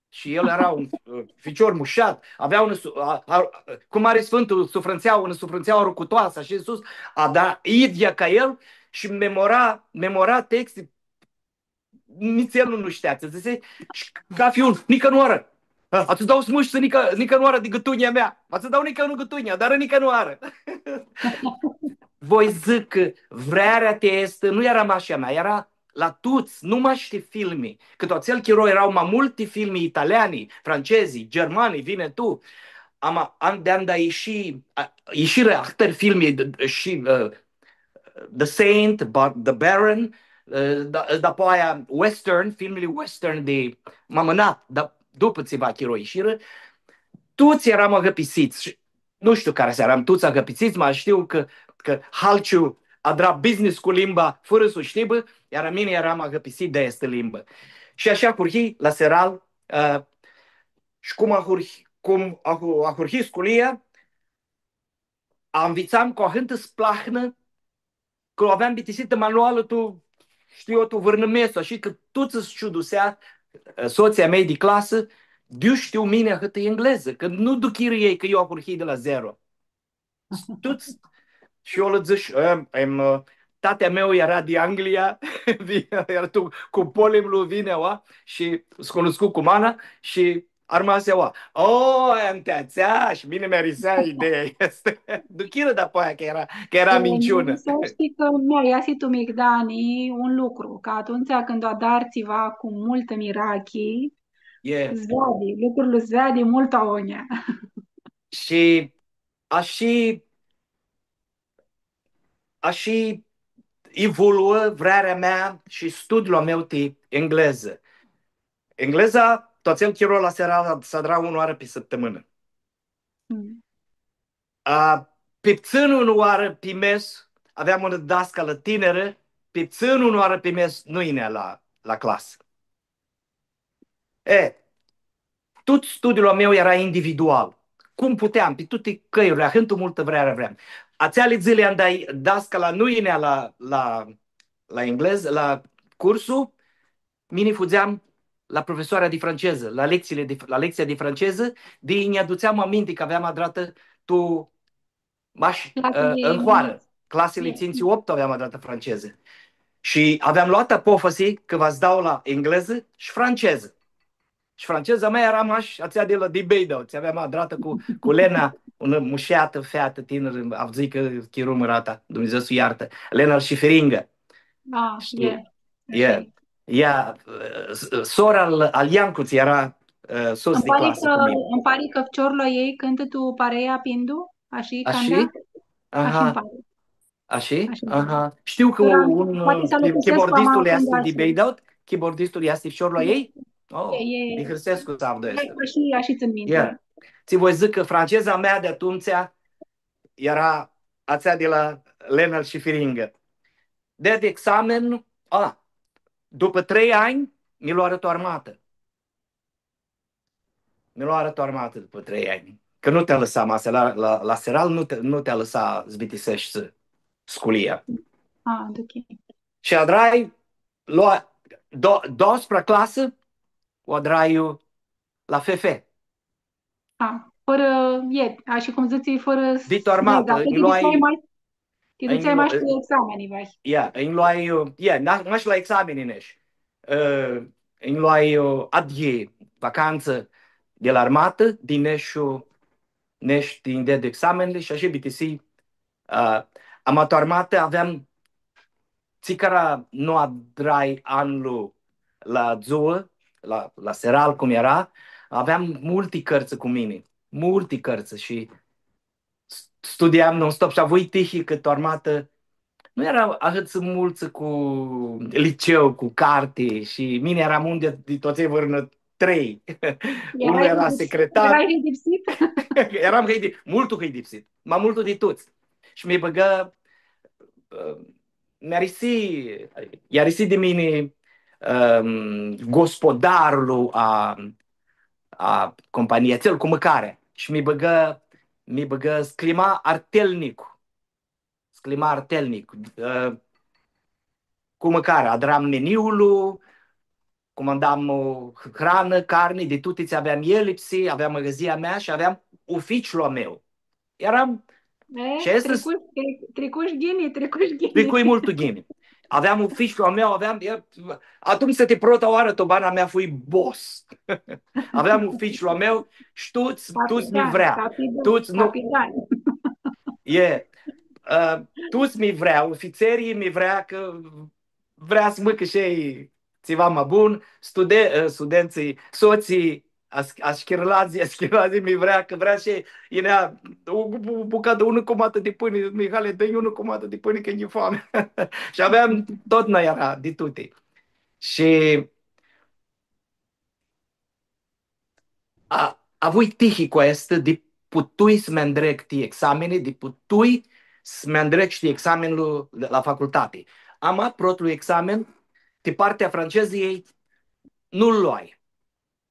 Shi el eara un, ã, ficior mushat, avea unã su-, a, a, cum ari Sfântul, sufrãntsea, unã sufrãntsea arucutoasã, shi sus, a, da, idyea ca el, shi memora, memora texti, nitsi el nu, nu shtea, tsi dzãsi, shi cathi un, nica nu oarã. A, atsã dau s-mushti nica, nica nu oarã di gãtunjea mea. Atsã dau nica nu gãtunjea, dar nica nu oarã. Voi dzãc cã vrearea ti aestã nu eara mash a mea, eara la tuts, nu mash ti filmi. Cã tu atsel chiro eara ma multi filmi italiani, francezi, germani, vini tu. Ama, an-, di anda ishi, a, ishirã ahtãri filmi, d-, d-, shi, ã, The Saint, Ba-, The Baron, ã, da, dapoaia western, filmili western di ma mãnat, da, dupã tsiva chiro ishirã, tuts earam agãpisits. Shi nu shtiu cari s-earam tuts agãpisits, ma shtiu cã, cã Halciu adra business cu limba, fãrã s-u shtibã, iar mini earam agãpisit di aestã limbã. Shi ashi ahurhii la Seral, ã, shi cum ahurhi-, cum ahu-, ahurhii sculia, anvitsam cu ahãntã splahnã, cã u aveam bitisitã manualã tu, shtiu eu, tu vãrnã mesã, ashi cã tuts s-ciudusea, ã, sotslji a mei di clasã, di iu shtiu mini ahãtã englezã, cã nu duchirã elj cã eu ahurhii di la zero. Tuts, shi eu lã dzãsh, em, em, ã, tatea meu eara di Anglia, vi-, eara tu, cu polimlu, vini aua shi s-cunuscu cu mana shi armasi aua. O, em, ti atsea, shi mini mi arisea ideea aestã. Duchirã dapoaia cã eara, cã eara minciunã. Ã, s-shtii cã, mea, easti tu migdani un lucru, cã atumtsea cãndu adari tsiva cu multã mirachi, e, s-veadi, lucrul s-veadi multu agonja. Shi ashi, ashi evoluã vrearea mea shi studiul a meu ti englezã. Engleza, tu atsel chiro la Seral, s-adra unã oarã pi sãptãmãnã. Mm. A, pi ptsãn unã oarã pi mes, aveam unã dascalã tinirã, pi ptsãn unã oarã pi mes nu yinea la, la clasã. E, tut studiul a meu eara individual. Cum puteam, pi tuti cãljurli, ahãntã multã vreari aveam. Atseali dzãli andai dascala nu yinea la, la, la englezã, la cursu, mini fudzeam la profesoara di francezã, la lecțiile di, la lecția di franceză, di nj-adutseam aminti cã aveam adratã tu mash, ã, în hoarã. Clasili tsintsi, optu aveam adratã francezã. Shi aveam loatã apofasi cã va s-dau la englezã shi francezã. Shi franceza mea eara mash atsea di la, di Beidau, tsi aveam adratã cu, cu Lena, unã mushatã, featã tinirã, avdzãi cã chiru mãrata, Dumnidzã s-u iartã, Lena al Shifiringã. Ah, shtii? E. Ea, ã, s-, sora al, al Iancu, tsi eara, ã, sots di clasã cu mini. Ãnj pari cã ficiorlu a ljei cãntã tu pareia Pindu, ashi, canda? Ashi? Ashi ãnj pari. Ashi? Ashi ãnj pari. Aha. Shtiu cã un, ã, keyboardistul easti di Beidau, keyboardistul easti ficiorlu a ljei? Oh, e, e. Mi hãrsescu s-avdu aestã. Ashi, ashi tsãn minti. Ia. Tsi voi dzãc cã franceza mea di atumtsea eara atsea di la Lena al Shifiringã. Ded examen, a, dupã trei anj, mi loarã tu armatã. Mi loarã tu armatã dupã trei anj. Cã nu ti alãsa, ma la, la, la Seral nu ti, nu ti alãsa s-bitiseshti sculia. Ah, ok. Shi adrai, lua, do-, doauãsprã clasã, u adrai la F F. A, fãrã, e, ashi cum dzãts, fãrã s-, di tu armatã, dar ti dutseai mash, ti dutseai mash cu exameni, vai. Ia, ãnj loai, ia, na-, mash la exameni nesh. Ã, ãnj loai, ã, adyi vacantsã di la armatã, di nesh, nesh, di nj-ded examenili shi ashi bitisii. Ã, ama tu armatã aveam, tsi cara nu adrai anlu la dzuã, la, la seral, cum eara, aveam multi cãrtsã cu mini, multi cãrtsã shi s-, studiam non-stop shi avui tihi cã tu armatã nu eara ahãts multsã cu liceu, cu carti shi mini earam un di, di tuts, vãrnã trei. Unlu eara secretar. Earai hãidipsit? Earam hãidi-, multu hãidipsit. Ma multu di tuts. Shi mi bãgã, ã, mi arisi, i arisi di mini, ãm, gospodarlu a, a companiei, atsel cu mãcarea. Shi mi bãgã, mi bãgã s-cljima artelnicu. S-cljima artelnicu. Ã, cu mãcarea, adram meniulu, cumandam, ã, hranã, carni, di tuti tsi aveam elipsi, aveam magazia mea shi aveam uficiul a meu. Earam, e, shi aestã s-, tricush, tri-, tricush ghini, tricush ghini. Tricui multu ghini. Aveam uficiul a meu, aveam, e, atumtsea ti prota oarã tu bana mea fui boss. Aveam uficiul a meu shi tuts, tuts mi vrea. Capitan, tuts nu, capitan. E, ã, tuts mi vrea, ofitserlji mi vrea, cã vrea s-mãcã shi elj tsiva ma bun, studen-, ã, studentsãlj, sotslji, as-, ashchirladzlji, ashchirladzlji mi vrea, cã vrea shi elj, yinea, u, u, bucatã, unã cumatã di pãni, „Mihale, dã-nj unã cumatã di pãni, cã nj-e foami.” Shi aveam, totna eara di tuti. Shi a, avui tihi cu aestã, di putui s-mi andreg ti exameni, di putui s-mi andreg ti examenlu la facultati. Ama protlu examen, ti partea francezã, nu-l loai.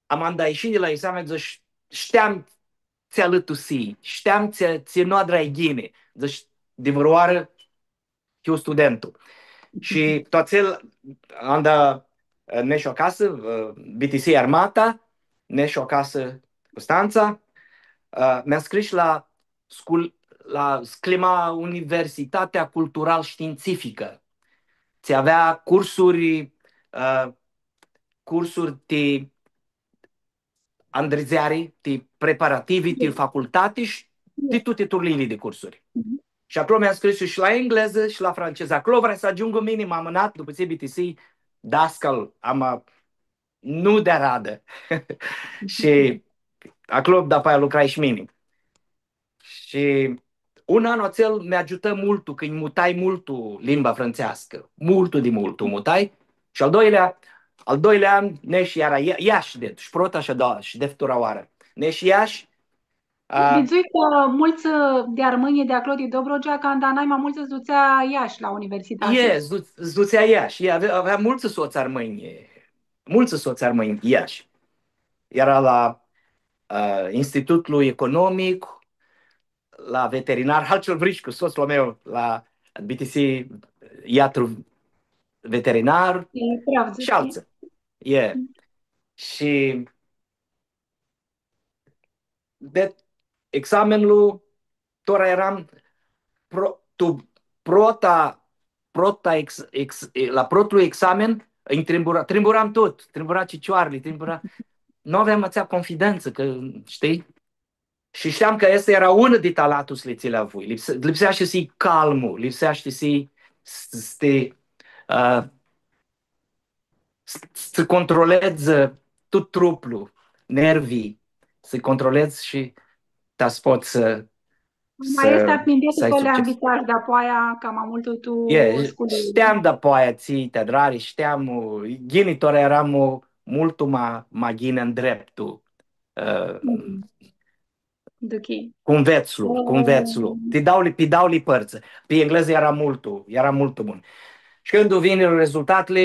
Ama anda ishii di la examen, dzãsh, shteam tsi alãtusii, shteam tsi, tsi nu adrai ghini, dzãsh, di vãrãoarã hiu studentu. Shi tu atsel, anda, eh, neshu acasã, eh, bitisii armata, neshu acasã Custantsa, eh, mi-nscrish la scul-, la, s-cljima Universitatea Cultural-Shtiintsificã, tsi avea cursuri, eh, cursuri ti andridzeari, ti preparativi, ti facultati shi ti tuti turliili di cursuri. Shi aclo mi-am scris shi la englezã shi la francezã. Aclo vrea s-agiungu mini, m-am amãnat, dupã tsi bitisii dascal, ama nu di aradã. Shi aclo, dapoaia lucrai shi mini. Shi un an atsel mi agiutã multu, cã nj-mutai multu limba frãntseascã. Multu di multu mutai. Shi al doilea, al doilea an, nesh iara Ia-, Iashi, deci, shi prota shi a doua, shi deftura oarã. Nesh Iashi, a, vidzui cã multsã, ã, di armãnjlji di aclo, di Dobrogea, canda nai ma multsã s-dutsea Iashi la universitati. E, s-du-, s-dutsea Iashi. E, avea, avea multsã sots armãnj. Multsã sots armãnj Iashi. Iara la, ã, Institutlu Economic, la veterinar, Halcel Vrishcu, sotslu a meu, la bitisii iatru veterinar, e, praf, shi dzãc, altsã. E. Shi de examenlu, tora eram pro-, tu prota, prota ex-, ex-, la protlu examen, nj-trimbura, trimburam tut, trimbura cicioarli, trimbura. Nu aveam atsea confidentsã, cã, shtii? Shi shteam cã aestã eara unã di talatusli tsi li avui. Lipse-, lipseashti s-hii calmu, lipseashti s-hii, s-, s-ti, ã, s-, s-controledz, ã, tut truplu, nervii, s-controledz shi ta s-pots s-, ma s-, aestã s-ai succes. Li anvitsash dapoaia, cama multu tu, e, sculii. Shteam dapoaia, tsi ti adrari, shteam, ghini, tora earam multu ma, ma ghini ndreptu, ã, mhm. Cu nvetslu, cu nvetslu. Ti dauli, pi dauli pãrtsã. Pi englezã eara multu, eara multu bun. Shi cãndu vinirã rezultatli,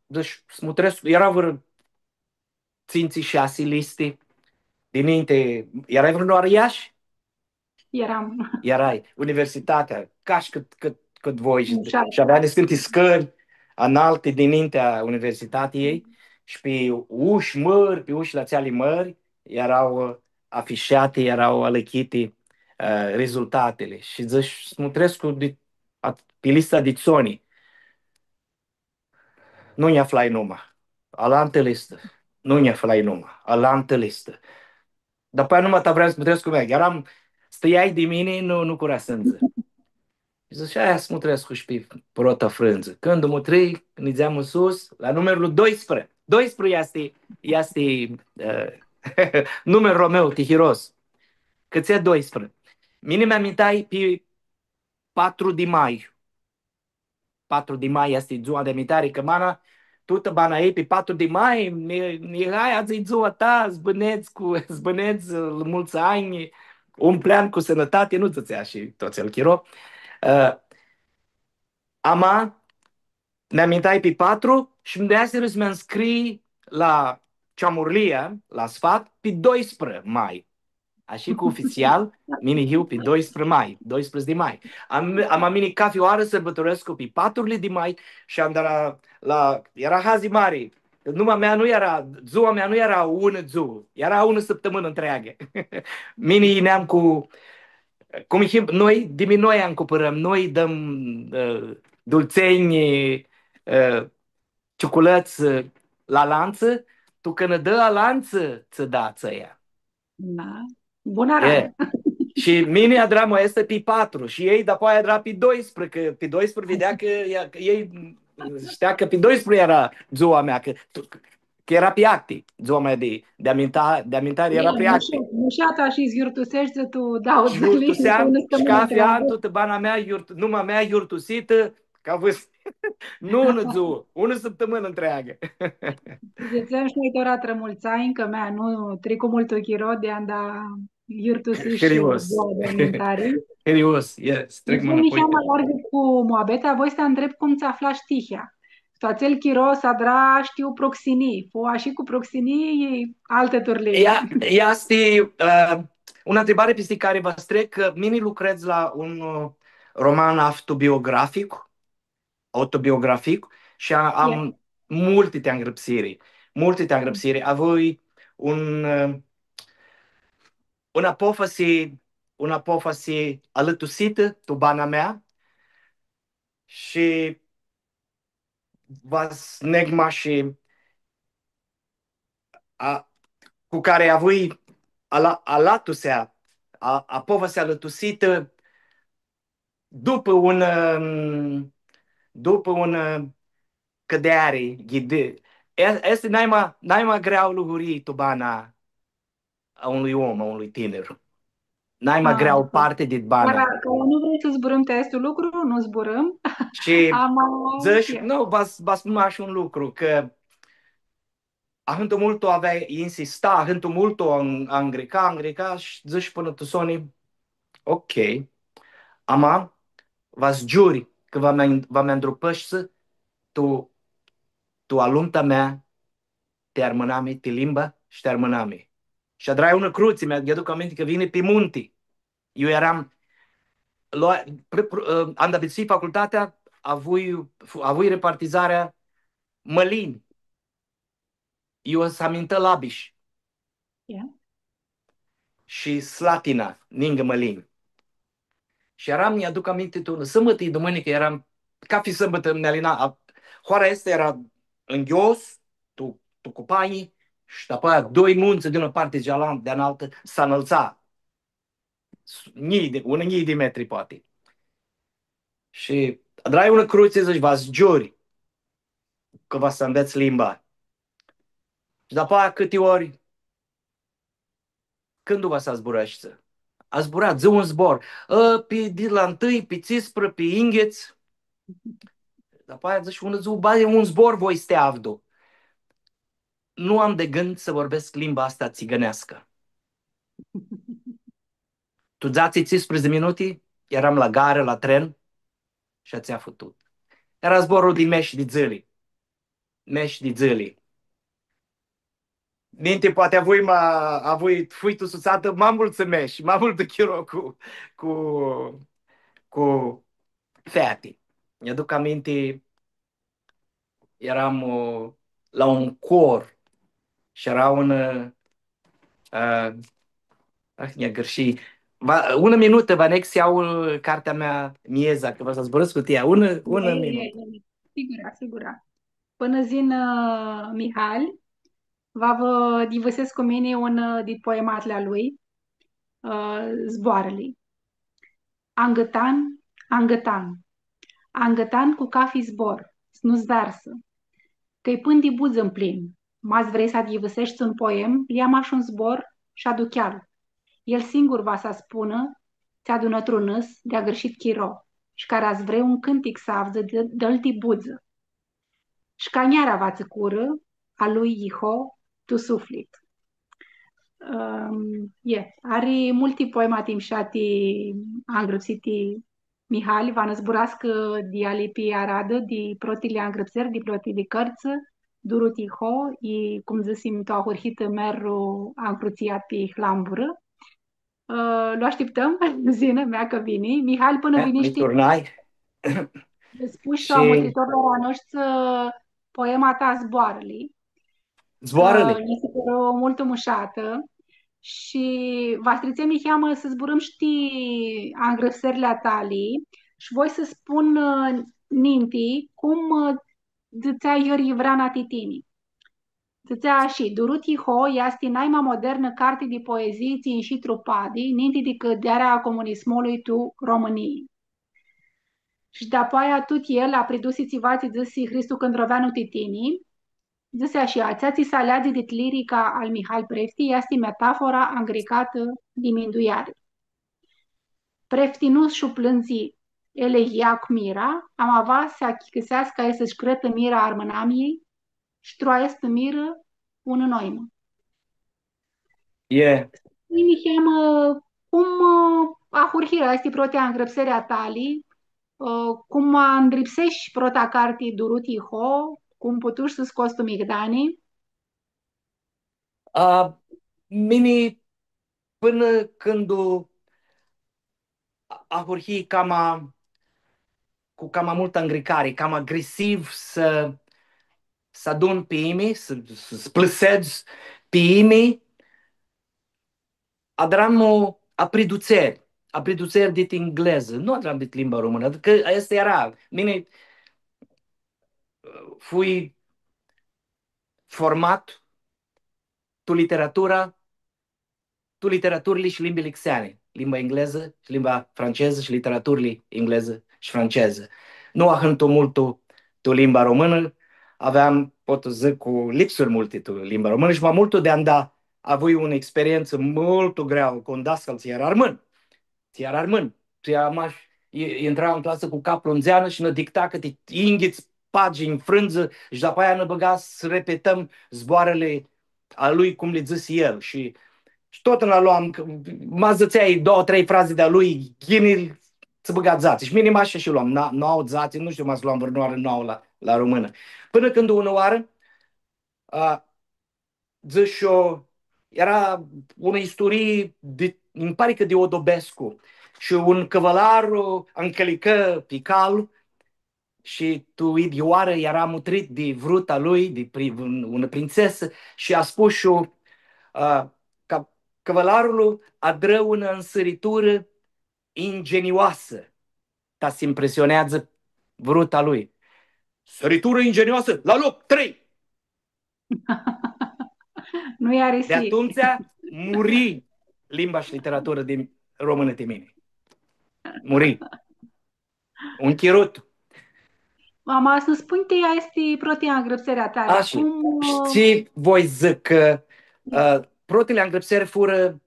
deci, s-mutrescu, eara vãrã tsintsi, shasi listi. Dininti, earai vãrãoarã Iashi? Earam. Earai, universitatea, cash cãt, cãt, cãt voi. Shi, exact, shi avea niscãnti scãri analti dinintea universitatiljei shi pi ushi mãri, pi ushili atseali mãri, eara, ã, afishati, eara alãchiti, ã, rezultatili. Shi dzãsh, s-mutrescu di, a, pi lista di soni. Nu nj-aflai numa. Alantã listã. Nu nj-aflai numa. Alantã listã. Dapoaia numa ta vream s-mutrescu cu mea. Earam, stãiai di mini, nu, nu cura sãndzi. Shi dzãsh, aia s-mutrescu shi pi prota frãndzã. Cãndu mutrii, nidzeam sus, la numerlu doisprã. Doisprã easti, easti, ã, numerlu a meu, tihiros. Cãtse doisprã? Mini mi amintai pi patru di mai. Patru di mai easti dzua di amintari, cã mana, tutã bana ei, pi patru di mai, mi, mi, hai, adzã-i dzua ta, s-bãnedz cu, s-bãnedz, ã, multsã anj, umpleam cu sãnãtati, nu dzãtsea shi tu atsel chiro. Ã, ama, mi amintai pi patru shi mi deasirã s-mi nscrii la Ceamurlia, la sfat, pi doisprã mai. Ashi cã ofitsial, mini hiu pi doisprã mai, doisprãdzatsi di mai. Am, ama mini cafi oarã sãrbãtorescu pi patrurli di mai shi am dat la, la, eara hazi mari. Numa mea nu eara, dzua mea nu eara unã dzuã, eara unã sãptãmãnã ntreagã. Mini yineam cu, cum him, noi, di mi noi ancumpãrãm, noi dãm, ã, dultsenj, ã, ciuculãts, ã, la alantsã, tu cãnã dã alantsã, tsã da atsea. Da. Bunã, e, aradã. Shi mini adram aestã pi patru shi elj dapoaia adra pi doisprã, cã pi doisprã videa cã ea, cã elj shtea cã pi doisprã eara dzua mea, cã, cã eara pi acti, dzua mea di, di aminta-, di amintari eara pi acti. Mushat, mushat, ashi s-yiurtuseshti tu dauã dzãli, shi yiurtuseam, unã sãptãmãnã shi cafi an, tutã bana mea, yiurt-, numa mea yiurtusitã, Ca vãrã, nu unã dzuã, unã sãptãmãnã ntreagã. Dzãtsem shi noi tora trã multsã anj, cã mea, nu tricu multu chiro di anda iurtusish shi hãrios. Dzua di amintari. Hãrios, yes, trec. Dzãtsem mãnã niheamã largã cu muabetea, voi s-ti ntreb cum tsã aflash tihea. Tu atsel chiro s-adra, shtiu, proxinii, fu ashi cu proxinii, altã turlii. Ea, ea easti, ã, unã ntribari pisti cari va s-trec, cã mini lucredz la un, ã, roman autobiografic, autobiografic, shi a-, am multi ti angrãpsiri, multi ti angrãpsiri. Avui un, ã, unã apofasi, unã apofasi alãtusitã tu bana mea, shi va s-neg mash, a, cu cari avui ala-, alatusea, a, apofasi alãtusitã dupã un, ãm, dupã un, ãm, cãdeari, ghidi-, e-, easti naima, naima greauã lugurii tu bana a unui om, a unui tinir. Naima greauã parti di bana. Cara, cara nu vrei s-zburãm ti aestu lucru, nu zburãm. Shi dzãsh, nu, va s-, va s-spun mash un lucru, cã ahãntu multu avea insista, ahãntu multu an-, angrica, angrica, shi dzãsh pãnã tu soni, ok. Ama, va s-giuri cã va mi, va mi andrupãshti tu, tu alumta mea ti armãnami, ti limba shi ti armãnami. Shi adrai unã crutsi, mi-aduc aminti cã vini pi munti. Eu eram, lo-, pr-, pr-, ã, anda bitisui facultatea, avui, fu-, avui repartizarea Mãlini. Eu s-amintã Labish. Shi Slatina, ningã Mãlini. Shi eram, mi-aduc aminti, tu sãmbãtã i dumãnicã eram, cafi sãmbãtã nã alina, a, hoara aestã eara nghios, tu, tu cupanji, shi dapoaia doi muntsã di unã parti, di alantã, di analtã, s-anãltsa. S-, njilji di, unã njilji di metri, poati. Shi adrai unã crutsi, dzãsh, va s-giuri cã va s-anvets limba. Shi dapoaia cãti ori, cãndu va s-zburãshti? A zbura, dzã un zbor. Ã, pi, di la ntãi, pi tsisprã, pi yinghits. Dapoaia dzãsh, unã dzuã, ba, un zbor voi s-ti avdu. Nu am di gãnd s-vorbescu limba aestã tsigãneascã. Tu dzatsi, tsisprãdzatsi minuti eram la garã, la tren, shi atsea fu tut. Eara zborlu di mesh di dzãli. Mesh di dzãli. Ninti poati avui ma, avui, fui tu sutsatã ma multsã mesh, ma multu chiro cu, cu, cu feati. Mi-aduc aminti, eram, ã, la un cor shi eara un, ã, ah, nj-agãrshii. Va, unã minutã, va neg s-ljau, ã, cartea mea, Mieza, cã va s-zburãscu cu ea. Unã, unã minutã. Sigura, sigura. Pãnã s-yinã, ã, Mihali, va vã yivãsescu cu mini un, ã, di poematli a lui, ã, Zboarãli. Angãtan, angãtan, angãtan cu cafi zbor, s-nu s-darsã, cã-i pãn di budzã mplin. Ma s-vrei s-adyivãseshti un poem, lja mash un zbor shi adu-cheal. El singur va s-spunã tsi adunã tu nãs di agãrshit chiro, shi cara s-vrei un cãntic s-avdzã, dã-, dã-l di budzã. Shi ca njeara va tsã curã, a lui Iho, tu suflit. Ãm, e, ari multi poemati mshati, angrãpsiti Mihali, va nã zburascã di ali pi aradã, di protili angrãpseri, di protili cãrtsã, Durut Iho, i, cum dzãsim tu ahurhitã, merlu ancrutsiat pi hlamburã. Ã, lu ashtiptãm, s-yinã, mea cã vini. Mihali, pãnã vini, mi turnai. Spush shi a mutritorlor a noshtri, ã, poema ta Zboarãli. Zboarãli. Ã, nji si pãru multu mushatã. Shi va s-tritsem niheamã s-zburãm shi ti angrãpserli a tali. Shi voi s-spun, ã, ninti, cum, ã, dzãtsea Yioryi Vrana ti tini. Dzãtsea ashi: Durut Iho easti naima modernã carti di poezii tsi inshi tru padi, ninti di cãdearea a comunismului tu Romãnii. Shi dapoaia tut el apridusi tsiva tsi dzãsi Hristu Cãndroveanu ti tini, dzãsi ashi: atsea tsi s-aleadzi dit lirica al Mihal Prefti easti metafora angricatã di mindueari. Prefti nu sh-u plãndzi elegia cu mira, ama va s-achicãseascã aestã shcretã mira a armãnamiljei, shi tru aestã mirã unã noimã. E. Niheamã, cum, ã, ahurhirã aesti proti angrãpseri a tali, ã, cum andripseshi prota carti Duruti Ho, cum putushi s-scots tu migdani? A, mini, pãnã cãndu a-, ahurhii cama, cu cama multã ngricari, cama agresiv s-, s-adun pi imi, s-, s-, s-plãsedz pi imi, adram apridutseri, apridutseri dit englezã, nu adram dit limba românã, adicã aestã eara, mini, fui format tu literatura, tu literaturli shi limbili xeani, limba englezã shi limba francezã shi literaturli englezã shi francezã. Nu ahãntu multu tu limba românã, aveam, pot s-dzãc, cu lipsuri multi tu limba românã shi ma multu di anda avui unã experientsã multu greauã cu un dascal tsi eara armãn. Tsi eara armãn. Tsi eara mash, i-, intra tu clasã cu caplu tu dzeanã shi nã dicta cãti yinghits pagini frãndzã shi dapoaia nã bãga s-repetãm zboarãli a lui cum li dzãsi el. Shi, shi tut nã loam, cã ma dzãtseai doauã, trei frazi di a lui, ghini tsã bãga dzatsi. Shi mini mash shi loam, na-, nauã, dzatsi, nu shtiu, ma s-loam vãrnãoarã nauã la, la românã. Pãnã cãndu unã oarã, a, dzãsh eu, eara unã isturii di, nji pari cã di Odobescu. Shi un cãvãlaru ncãlicã pi cal shi tu idyiu oarã eara mutrit di vruta lui, di pri-, un-, unã printsesã, shi a spushu, ã, cã cãvãlarlu adrã unã nsãriturã ingenioasã, ta s-impresioneadzã vruta lui. Sãriturã ingenioasã, la loc, trei! Nu-i arisi. Di atumtsea muri limba shi literatura di românã ti mini. Muri. Un chirut. Ama, s-nã spunj ti aesti proti angrãpseri a tali. Ashi, cum, ã, shi voi dzãc cã, ã, protili angrãpseri furã,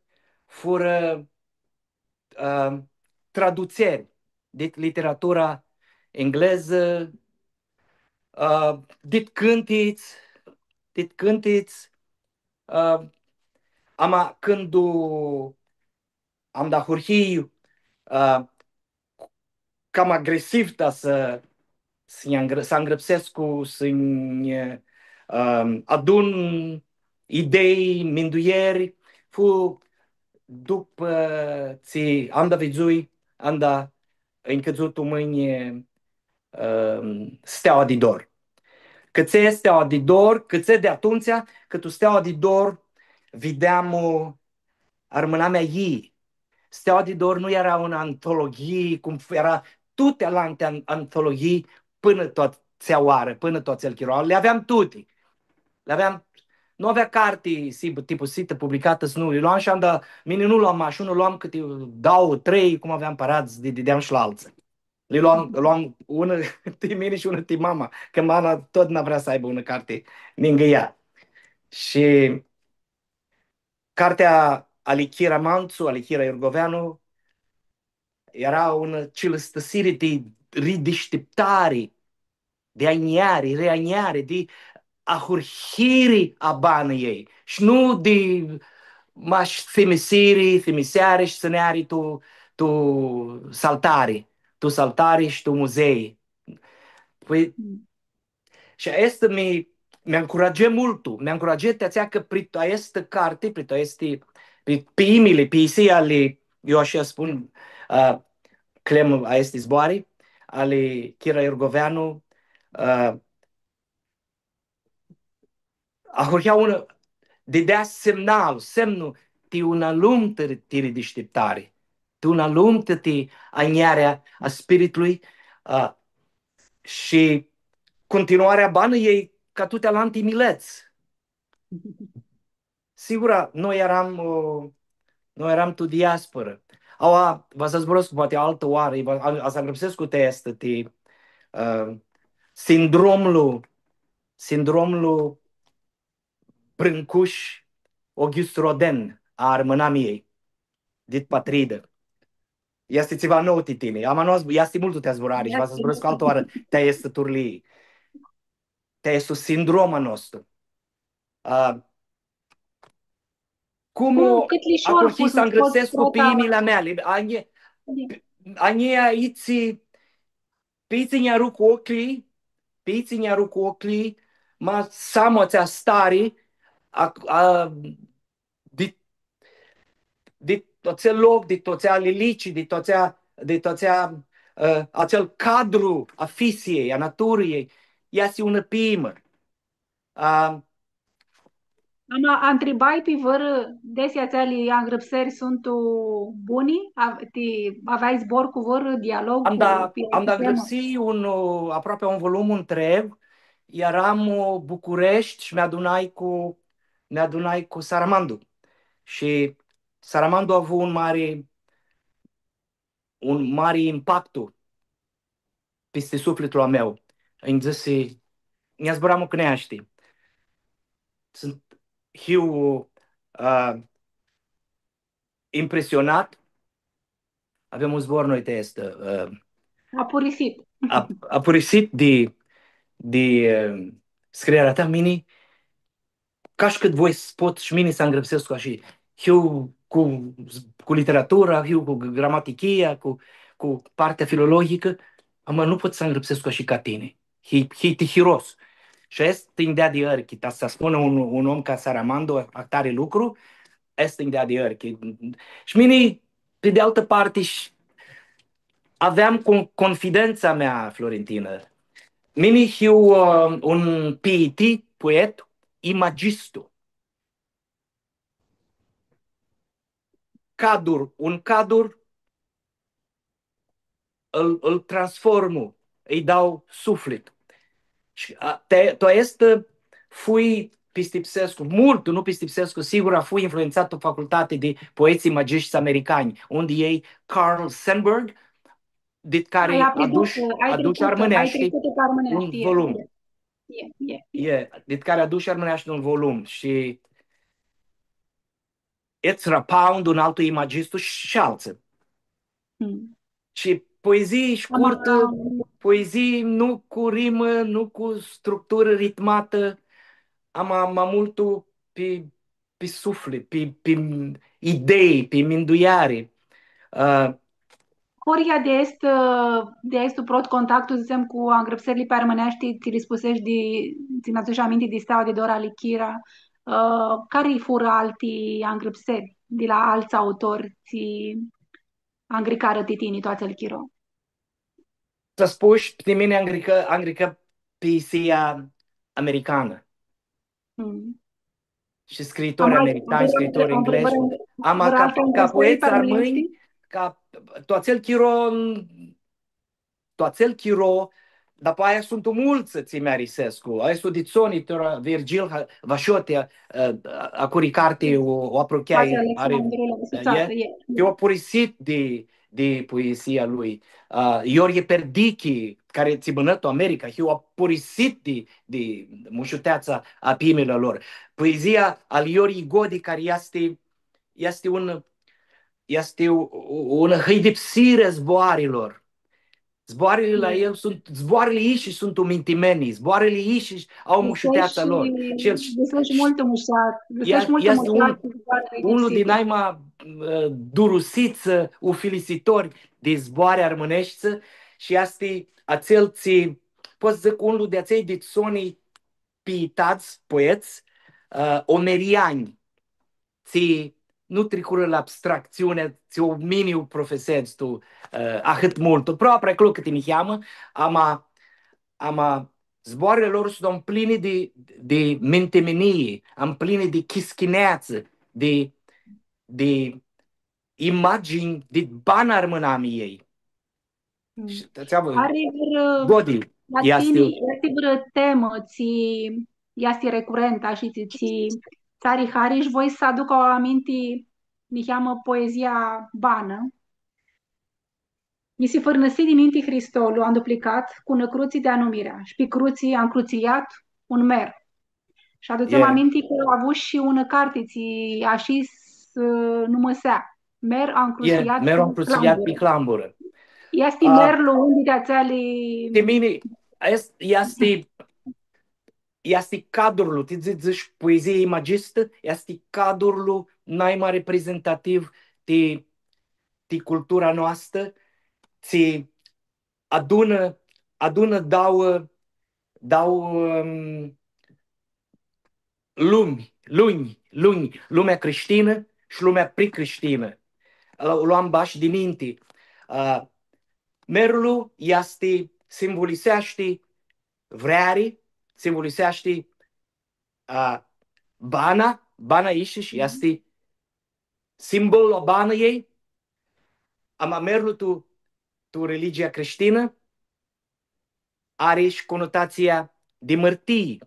furã ã, tradutseri dit literatura englezã, ã, dit cãntits, dit cãntits, ã, ama cãndu am da ahurhii, ã, cama agresiv ta s-, s-nj-angrã-, s-angrãpsescu, s-nj-, ãm, adun idei, minduieri, fu dupã tsi anda vidzui, anda ãnj cãdzu tu mãnj, ãm, Steaua di Dor. Cãtse Steaua di Dor, cãtse di atumtsea, cã tu Steaua di Dor videam Armãnamea Yii. Steaua di Dor nu eara unã antologhii, cum f-, eara tuti alanti an-, antologhii pãnã tu atsea oarã, pãnã tu atsel chiro. Li aveam tuti. Li aveam, nu avea carti, s-hibã tipusitã, publicatã, s-nu. Li loam shi anda, mini nu loam mash unã, loam cãti dauã, trei, cum aveam paradz, di, di, dideam shi la altsã. Li loam, loam unã ti mini shi unã ti mama, cã mama totna vrea s-aibã unã carti ningã ea. Shi cartea ali Chira Mantsu, ali Chira Iurgoveanu, eara unã cilãstãsiri di ridishtiptari, di anjari, reanjari, di ahurhiri a banãljei. Shi nu di mash thimisiri, thimiseari shi tsãneari tu, tu saltari, tu saltari shi tu muzei. Pãi, shi aestã mi, mi ancuragea multu, mi ancuragea ti atsea cã prit aestã carti, prit aesti, pi, pi imili, pi isia ali, eu ashi spun, ã, clem aesti zboari, ali Chira Iurgoveanu, ã, ahurhea unã, didea semnal, semnu ti unã alumtã ti ridishtiptari, ti unã alumtã ti anjarea a spiritlui, ã, shi cuntinuarea a banãljei ca tuti alanti milets. Sigura, noi earam, ã, noi earam tu diasporã. Aua, va s-zburãscu poati altã oarã, va, a, a s-angrãpsescu ti aestã, ti, ã, sindromlu, sindromlu Brãncush August Roden a armãnamiljei dit patridã. Easti tsiva nou ti tini. Ama nu, easti multu ti zburari shi va s-zburãscu altã oarã ti aestã turlii, ti aestu sindrom a nostru. A, cum... Cum, cãt lishor ahurhii s-angrãpsescu pi imili a meali? A njia, a njia itsi, pi itsi nj-aruc ocljilj, pi itsi nj-aruc ocljilj, ma s-am atsea stari a, a, di, di atsel loc, di atsea lilici, di atsea, di atsea, ã, atsel cadru a fisiljei, a naturiljei, easti unã piimã. A, ama, antribai pi vãrã, desi atseali angrãpseri suntu buni? A, ti, aveai zbor cu vãrã, dialog am cu, da, pi am da atsea temã? Angrãpsii un, ã, aproapi un volum ntreg, earam, ã, Bucureshti shi mi adunai cu, mi adunai cu Saramandu. Shi Saramandu avu un mari, un mari impactu pisti suflitlu a meu. Nj-dzãsi, nj-zburam cu neashti. Suntu, hiu, ã, impresionat. Avem un zbor noi ti aestã, ã, apurisit. Ap-, apurisit di, di, ã, scrierea ta, mini, ca shi cãt voi s-, pot shi mini s-angrãpsescu ashi. Hiu cu, cu literatura, hiu cu gramatichia, cu, cu partea filologicã, ama nu pot s-angrãpsescu ashi ca tini. Hii, hii tihiros. Shi aestã nj-deadi archi, ta s-spunã un, un om ca Saramandu, ahtari lucru, aestã nj-deadi archi. Shi mini, pi di altã parti, sh-, aveam con-, confidentsa mea, Florentinã. Mini hiu, ã, un piiti, poet, imagistu. Cadur, un cadur, ãl, ãl transformu, ãlj dau suflit. Shi, a, ti, tu aestã fui, pistipsescu, multu, nu pistipsescu, sigura, fui influentsat tu facultati di poets imagisti americani, un di elj, Carl Sandburg, dit cari ai adush, ai adush tricut, ai armãneashti tricut pi armãneashti, un volum. E, e, e. E, dit cari adush armãneashti un volum shi Ezra Pound, un altu imagistu shi altsã. Mm. Shi poezii shcurtã, ama, poezii nu cu rimã, nu cu structurã ritmatã, ama ma multu pi, pi suflit, pi, pi idei, pi mindueari. Ã, Horia di aestu, di aestu prot contactu, dzãtsem, cu angrãpserli pi armãneashti, tsi li spuseshi di, tsi nj-adush aminti di Steaua di Dor ali Chira, ã, cari furã alti angrãpseri di la altsã autori, tsi angricarã ti tini tu atsel chiro? Tsi spush, ti mini angricã, angricã poezia americanã. Mm. Shi scriitori americani, scriitori englezi. Ama ca, ca poets armãnj, ca tu atsel chiro, tu atsel chiro, dapoaia suntu multsã tsi mi arisescu. Aestu di soni, tora Virgil Ha-, Vashoti, ã, a curi carti u, u aprucheai, ari, e, e, e apurisit di, di poezia lui. Ã, Iorghe Perdichi, cari tsi bãnã tu America, hiu apurisit di, di mushuteatsa a piimilor lor. Poezia al Iorghe Godi, cari easti, easti un, easti u-, u-, unã hãidipsiri a zboarãlor. Zboarãli la el suntu, zboarãli ishi suntu mintimeni, zboarãli ishi au mushuteatsa lor. Shi el, gãseshi multu mushat, gãseshi multu mushat zboarãli. Unlu di naima, ã, durusits, ã, ufilisitori di zboarã armãneshti, shi easti atsel tsi, pot s-dzãc, unlu di atselj di soni piitats, poets, ã, omeriani, tsi nu tricurã la abstractsiunea tsi u mini u profesedz tu, ã, ahãt multu, aproapi aclo cãti niheamã, ama, ama zboarãli a lor suntu mplini di, di mintimenii, mplini di chischineatsã, di, di imaginj di bana armãnami elj. Mm. Shi, tsi avui? Ari vãrã, Godi, la tini, easti vãrã temã tsi easti recurentã shi tsi, tsi, tsi ari hari shi voi s-aduc aminti niheamã poezia banã. Nji si fãrnãsi di minti Hristolu anduplicat cu unã crutsi di anumirea, shi pi crutsi ancrutsiljat un mer. Shi adutsem aminti cã avu shi unã carti tsi ashi s-numãsea. Mer ancrutsiljat, mer ancrutsiljat pi hlamburã. Easti merlu un di atseali. Ti mini, easti, easti cadrul, ti dzã-, dzãsh, puizia imagistã, easti cadrul nai ma reprezentativ ti, ti cultura noastrã, tsi adunã, adunã dauã, dauã, ãm, lumi, lunj, lunj, lumea crishtinã shi lumea pricrishtinã. Lu, lu am bash dininti. A, merlu easti, simbuliseashti vreari, simbuliseashti, a, bana, bana ishish, easti simbolu a banãljei, ama merlu tu, tu religia crishtinã, ari shi conotatsia di mãrtii.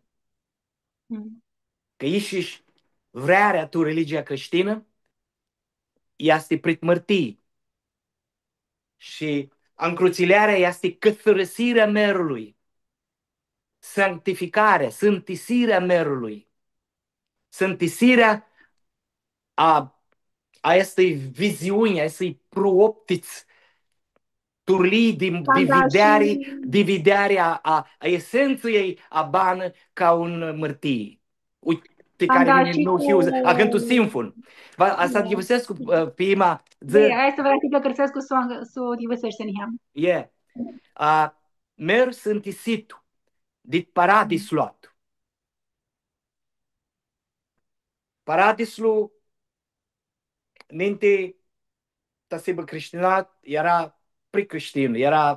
Mm. Cã ishish vrearea tu religia crishtinã easti prit mãrtii. Shi ancrutsiljarea easti cãsãrãsirea merlui, sanctificarea, sãntisirea merlui, sãntisirea a, a aestei viziuni, a aestei prooptits, turlii di, di videari, di videari a, a, a esentsiljei a banã ca un mãrtii. Uite, cari mini nu hiu, agãntu sinfun. Va, a, s-adyivãsescu, ã, pi ima, dzã. Hai s-vã cãrtsescu s-u, s-u adyivãseshti niheam. E. A, mer sãntisitu, dit paradis loat. Paradislu, ninti ta s-hibã crishtinat, eara pricrishtin, eara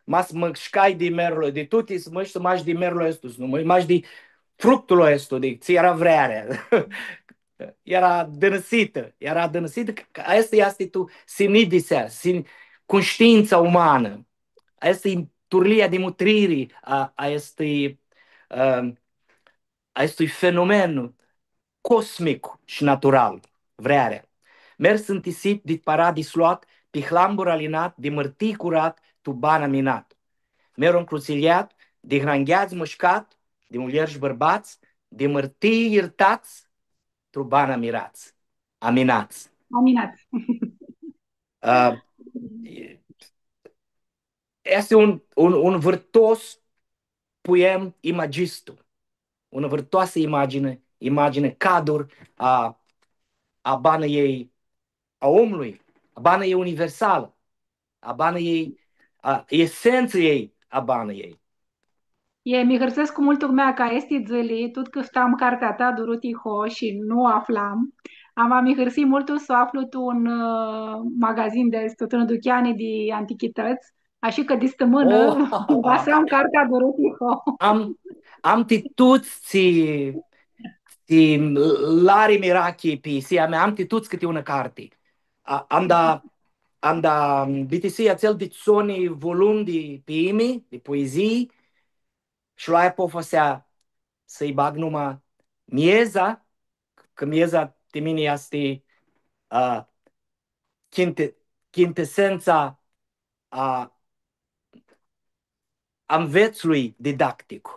ma s-mãshcai di merlu, di tuti s-mãsh-, mash di merlu aestu, s-nu mã-, mash di fructul aestu, di tsi eara vrearea. Eara dãnãsitã, eara dãnãsitã, cã, cã aestã easti tu sinidisea, sin-, conshtiintsa umanã. Aestã e turlia di mutriri a, a aestui, ãm, aestui fenomen cosmic shi natural, vrearea. Mer sãntisit dit paradis loat, pi hlambur alinat, di mãrtii curat, tu bana minat. Mer ancrutsiljat, di hrangheadz mãshcat, di muljeri shi bãrbats, di mãrtii yirtats, tu bana mirats. Aminats. Aminats. Ã, easti un, un, un vãrtos puem imagistu, unã vãrtoasã imagini, imagini, cadur a, a banãljei a omlui, a banãljei universalã, a banãljei, a esentsiljei a banãljei. E, mi hãrsescu multu, mea, cã aesti dzãli, tut cãftam cartea ta, Duruti Ho, shi nu u aflam. Ama mi hãrsii multu s-u aflu tu un, ã, magazin di aestu, tu unã ducheani di antichitãts. Ashi cã di stãmãnã va s-am cartea Duruti Ho. Am, am ti tuts tsi, tsi lari mirachi pi isia mea, am ti tuts cãti unã carti. A, am da, am da, m, bitisii atsel dit soni volum di piimi, di puizii, shi loai apofasea s-lji bag numa Mieza, cã Mieza ti mini easti, a, chinti-, chintesența a, a nvetslui didactic.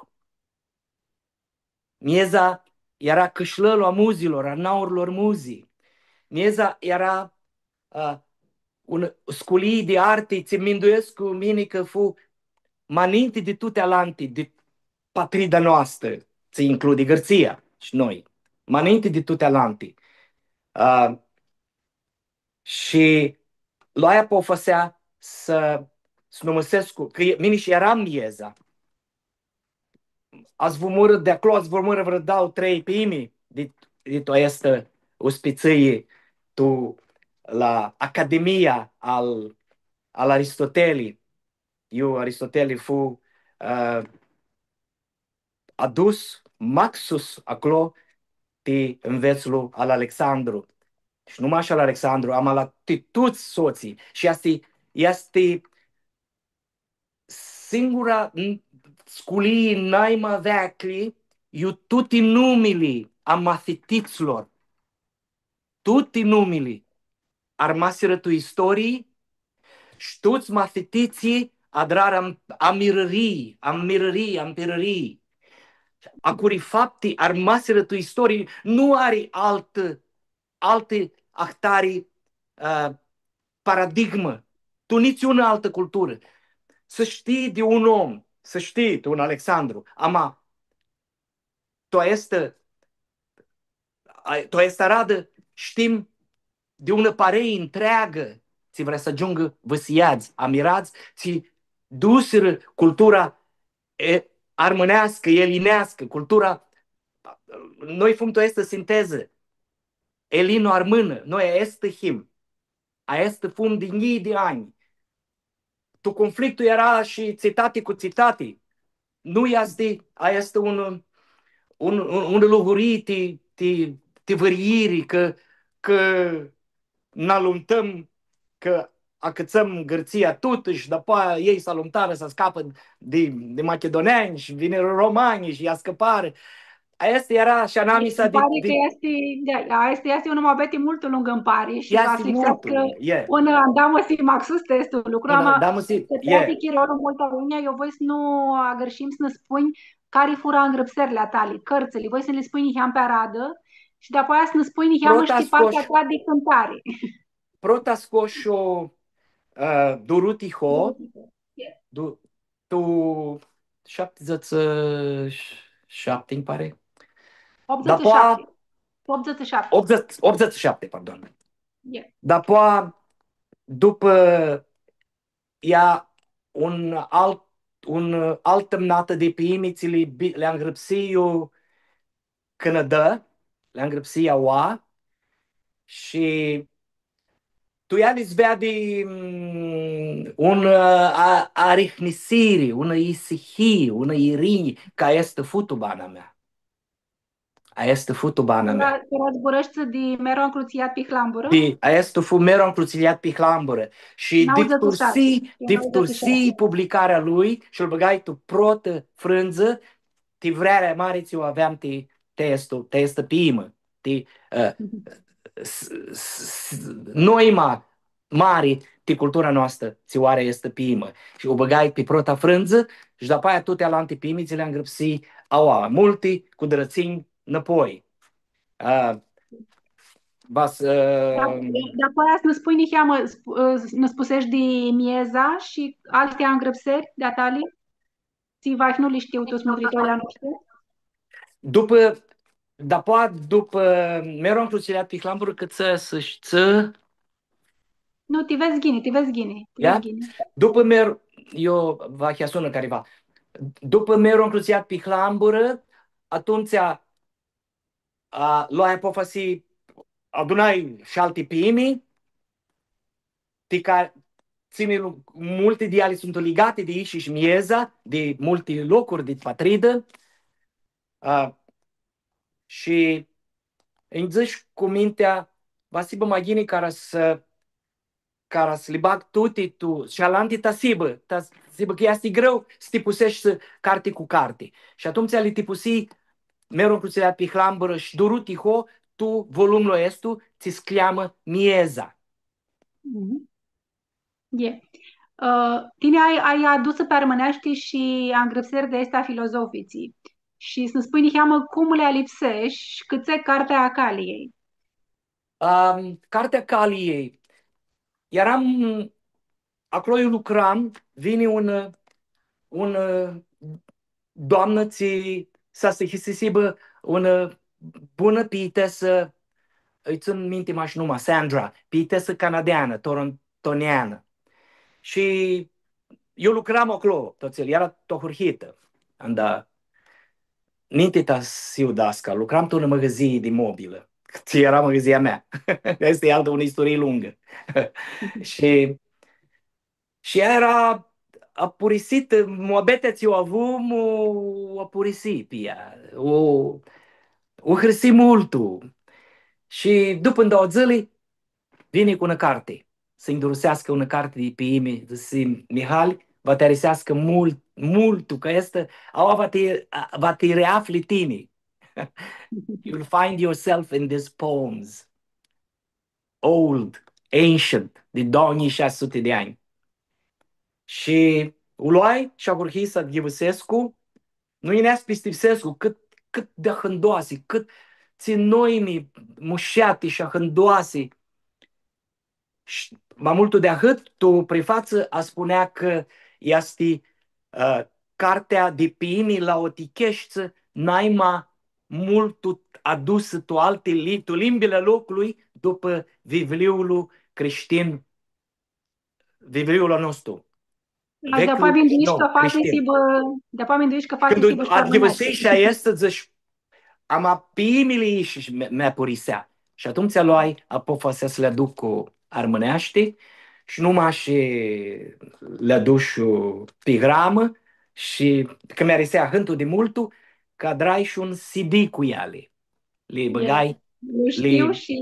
Mieza eara cãshlãlu a muzilor, a naurlor muzi. Mieza eara, a, un sculii di arti, tsi minduescu mini cã fu ma ninti di tuti alanti, di patrida noastrã, tsi includi Gãrtsia shi noi, ma ninti di tuti alanti. A, shi loai apofasea s-, s-numãsescu, cã e, mini shi earam Mieza. Azvumurã di aclo, azvumurã vãrã dauã, trei piimi di, di tu aestã uspitsii, tu la Academia al, al Aristoteli. Iu Aristoteli fu, ã, adus maxus aclo ti nvetslu al Alexandru. Shi nu mash al Alexandru, ama la ti tuts sotslji. Shi easti, easti singura n-, sculii naima veaclji, iu tuti numili a mathititslor, tuti numili armasirã tu istorii, sh-tuts mathititslji adrarã am-, amirãrii, amirãrii, ampirãrii. A curi fapti armasirã tu istorii, nu ari altã, alti ahtari, ã, paradigmã, tu nitsiunã altã culturã. S-shtii di un om, s-shtii di un Alexandru, ama tu aestã, a, tu aestã aradã shtim di unã parei ntreagã, tsi vrea s-agiungã vãsiadz, amiradz, tsi dusirã cultura e, armãneascã, elineascã, cultura. Noi fum tu aestã sintezã elino-armãnã, noi aestã him, aestã fum di njilji di anj. Tu conflictul eara shi tsitati cu tsitati. Nu easti, aestã un, un, un, un lugurii ti, ti, ti vãryiri, cã, cã nã alumtãm, cã acãtsãm Gãrtsia tutã shi dapoaia elj s-alumtarã s-ascapã di, di machidoneanj shi vinirã romanjlji shi lj-ascãparã. Aestã eara shi anamisa. Ãnj di, pari di cã easti, da, aestã easti unã muabeti multu lungã, ãnj pari, shi va s-lipseascã unã andamusi maxus ti aestu lucru, ama s-treacã chirolu multu agonja, eu voi s-nu agãrshim s-nã spunj cari furã angrãpserli a tali, cãrtsãli, voi s-nã li spunj niheam pi aradã shi dapoaia s-nã spunj niheamã shi ti partea ta di cãntari. Prota scosh-u, ã, Duruti Ho, du-, tu shaptidzãts shi shapti, nji pari. Optzeci și șapte. Dapoaia optzeci și șapte. Optzeci, optzeci și șapte, pardon. Dapoaia, dupã ea, un alt, un altã mnatã di piimi tsi li bi-, li angrãpsii iu Canada, li angrãpsii aua, shi tu eali s-veadi, mm, un, a, arihnisiri, unã isihii, unã irinji, cã aestã fu tu bana mea. Aestã fu tu bana mea. Tora, tora zburãshti di Mero ncrutsiljat pi hlamburã? Di, aestã fu Mero ncrutsiljat pi hlamburã. Shi diftursii, diftursii publicarea lui shi lu bãgai tu protã frãndzã, ti vrearea mari tsi u aveam ti, ti aestu, ti aestã piimã, ti, ã, s-, s-, s-, noima mari ti cultura noastrã, tsi u ari aestã piimã. Shi u bãgai pi prota frãndzã, shi dapoaia tuti alanti piimi tsi li angrãpsii aua, multi cu dãrãtsinj nãpoi. Ã, va s-, ã, da, dapoaia s-nã spunj niheamã, sp-, ã, s-nã spusesh di Mieza shi alti angrãpseri di a tali? Tsi vahi nu li shtiu tuts mutritorlji a noshtri. Dupã, dapoaia, dupã Mero ncrutsiljat pi hlamburã, cãtse s-shtii? Nu, ti vedz ghini, ti vedz ghini, ti vedz ghini. Dupã Mer-, eu va s-asunã cariva. Dupã Mero ncrutsiljat pi hlamburã, atumtsea, a, loai apofasi, adunai shi alti piimi, ti ca-, tsini lu-, multi di eali suntu ligati di ishi shi Mieza, di multi locuri di Patridã, a, shi nj-dzãsh cu mintea, va s-hibã ma ghini cara s-, cara s-li bag tuti tu, shi alanti ta s-hibã, ta s-hibã cã easti greu s-tipuseshti carti cu carti. Shi atumtsea li tipusii Mero ncrutsiljat pi hlamburã shi Duruti Ho tu volumlu aestu, tsi s-cljamã Mieza. Mhm. E. Ã, tini ai, ai adusã pi armãneashti shi angrãpseri di aesti filozofitsi. Shi s-nã spunj niheamã cum li alipsesh shi cãtse Cartea a Caliljei. Am, Cartea Caliljei. Earam, aclo iu lucram, vini un, un, ã, doamnã tsi s-ahisi s-hibã unã bunã piitesã, ãlj tsãn minti mash numa, Sandra, piitesã canadeanã, torontonianã. Shi eu lucram aclo, tu atsel, eara tu ahurhitã, anda, ninti ta s-hiu dascal, lucram tu unã mãgãzii di mobilã, tsi eara mãgãzia mea. Aestã e altã unã isturii lungã. Shi, shi ea eara apurisitã, muabetea tsi u avum, u apurisi pi ea, u, u hãrsii multu. Shi dupã ndauã dzãli, vini cu unã carti, s-nji duruseascã unã carti di piimi, dzãsi, Mihali, va ti ariseascã mult-, multu, cã aestã, aua va ti, a, va ti reafli tini. You'll find yourself in these poems. Old, ancient, di doauã njilji shasi suti di anj. Shi u loai shi ahurhii s-ghivãsescu, nu yinea s-pistipsescu cãt, cãt di ahãndoasi, cãt tsi noimi mushati shi ahãndoasi. Shi ma multu di ahãt, tu prefatsã aspunea cã easti, ã, cartea di piimi laoticheshti naima multu adusã tu alti li-, tu limbili a loclui dupã Vivliul crishtin, Vivliul a nostru. Da, deapoa veclju, minduishi, nu, cã fatsi crishtin. S-hibã, deapoa minduishi cã fatsi. Cãndu s-hibã shi tu armãneashti. Adyivãsii shi aestã, dzãsh, ama piimili ishi mi, mi apurisea. Shi atumtsea loai apofasea s-li aduc armãneashti shi nu mash li adush pi gramã shi cã mi arisea ahãntu di multu, cã adrai shi un C D cu eali. Li bãgai, lu shtiu, li, shi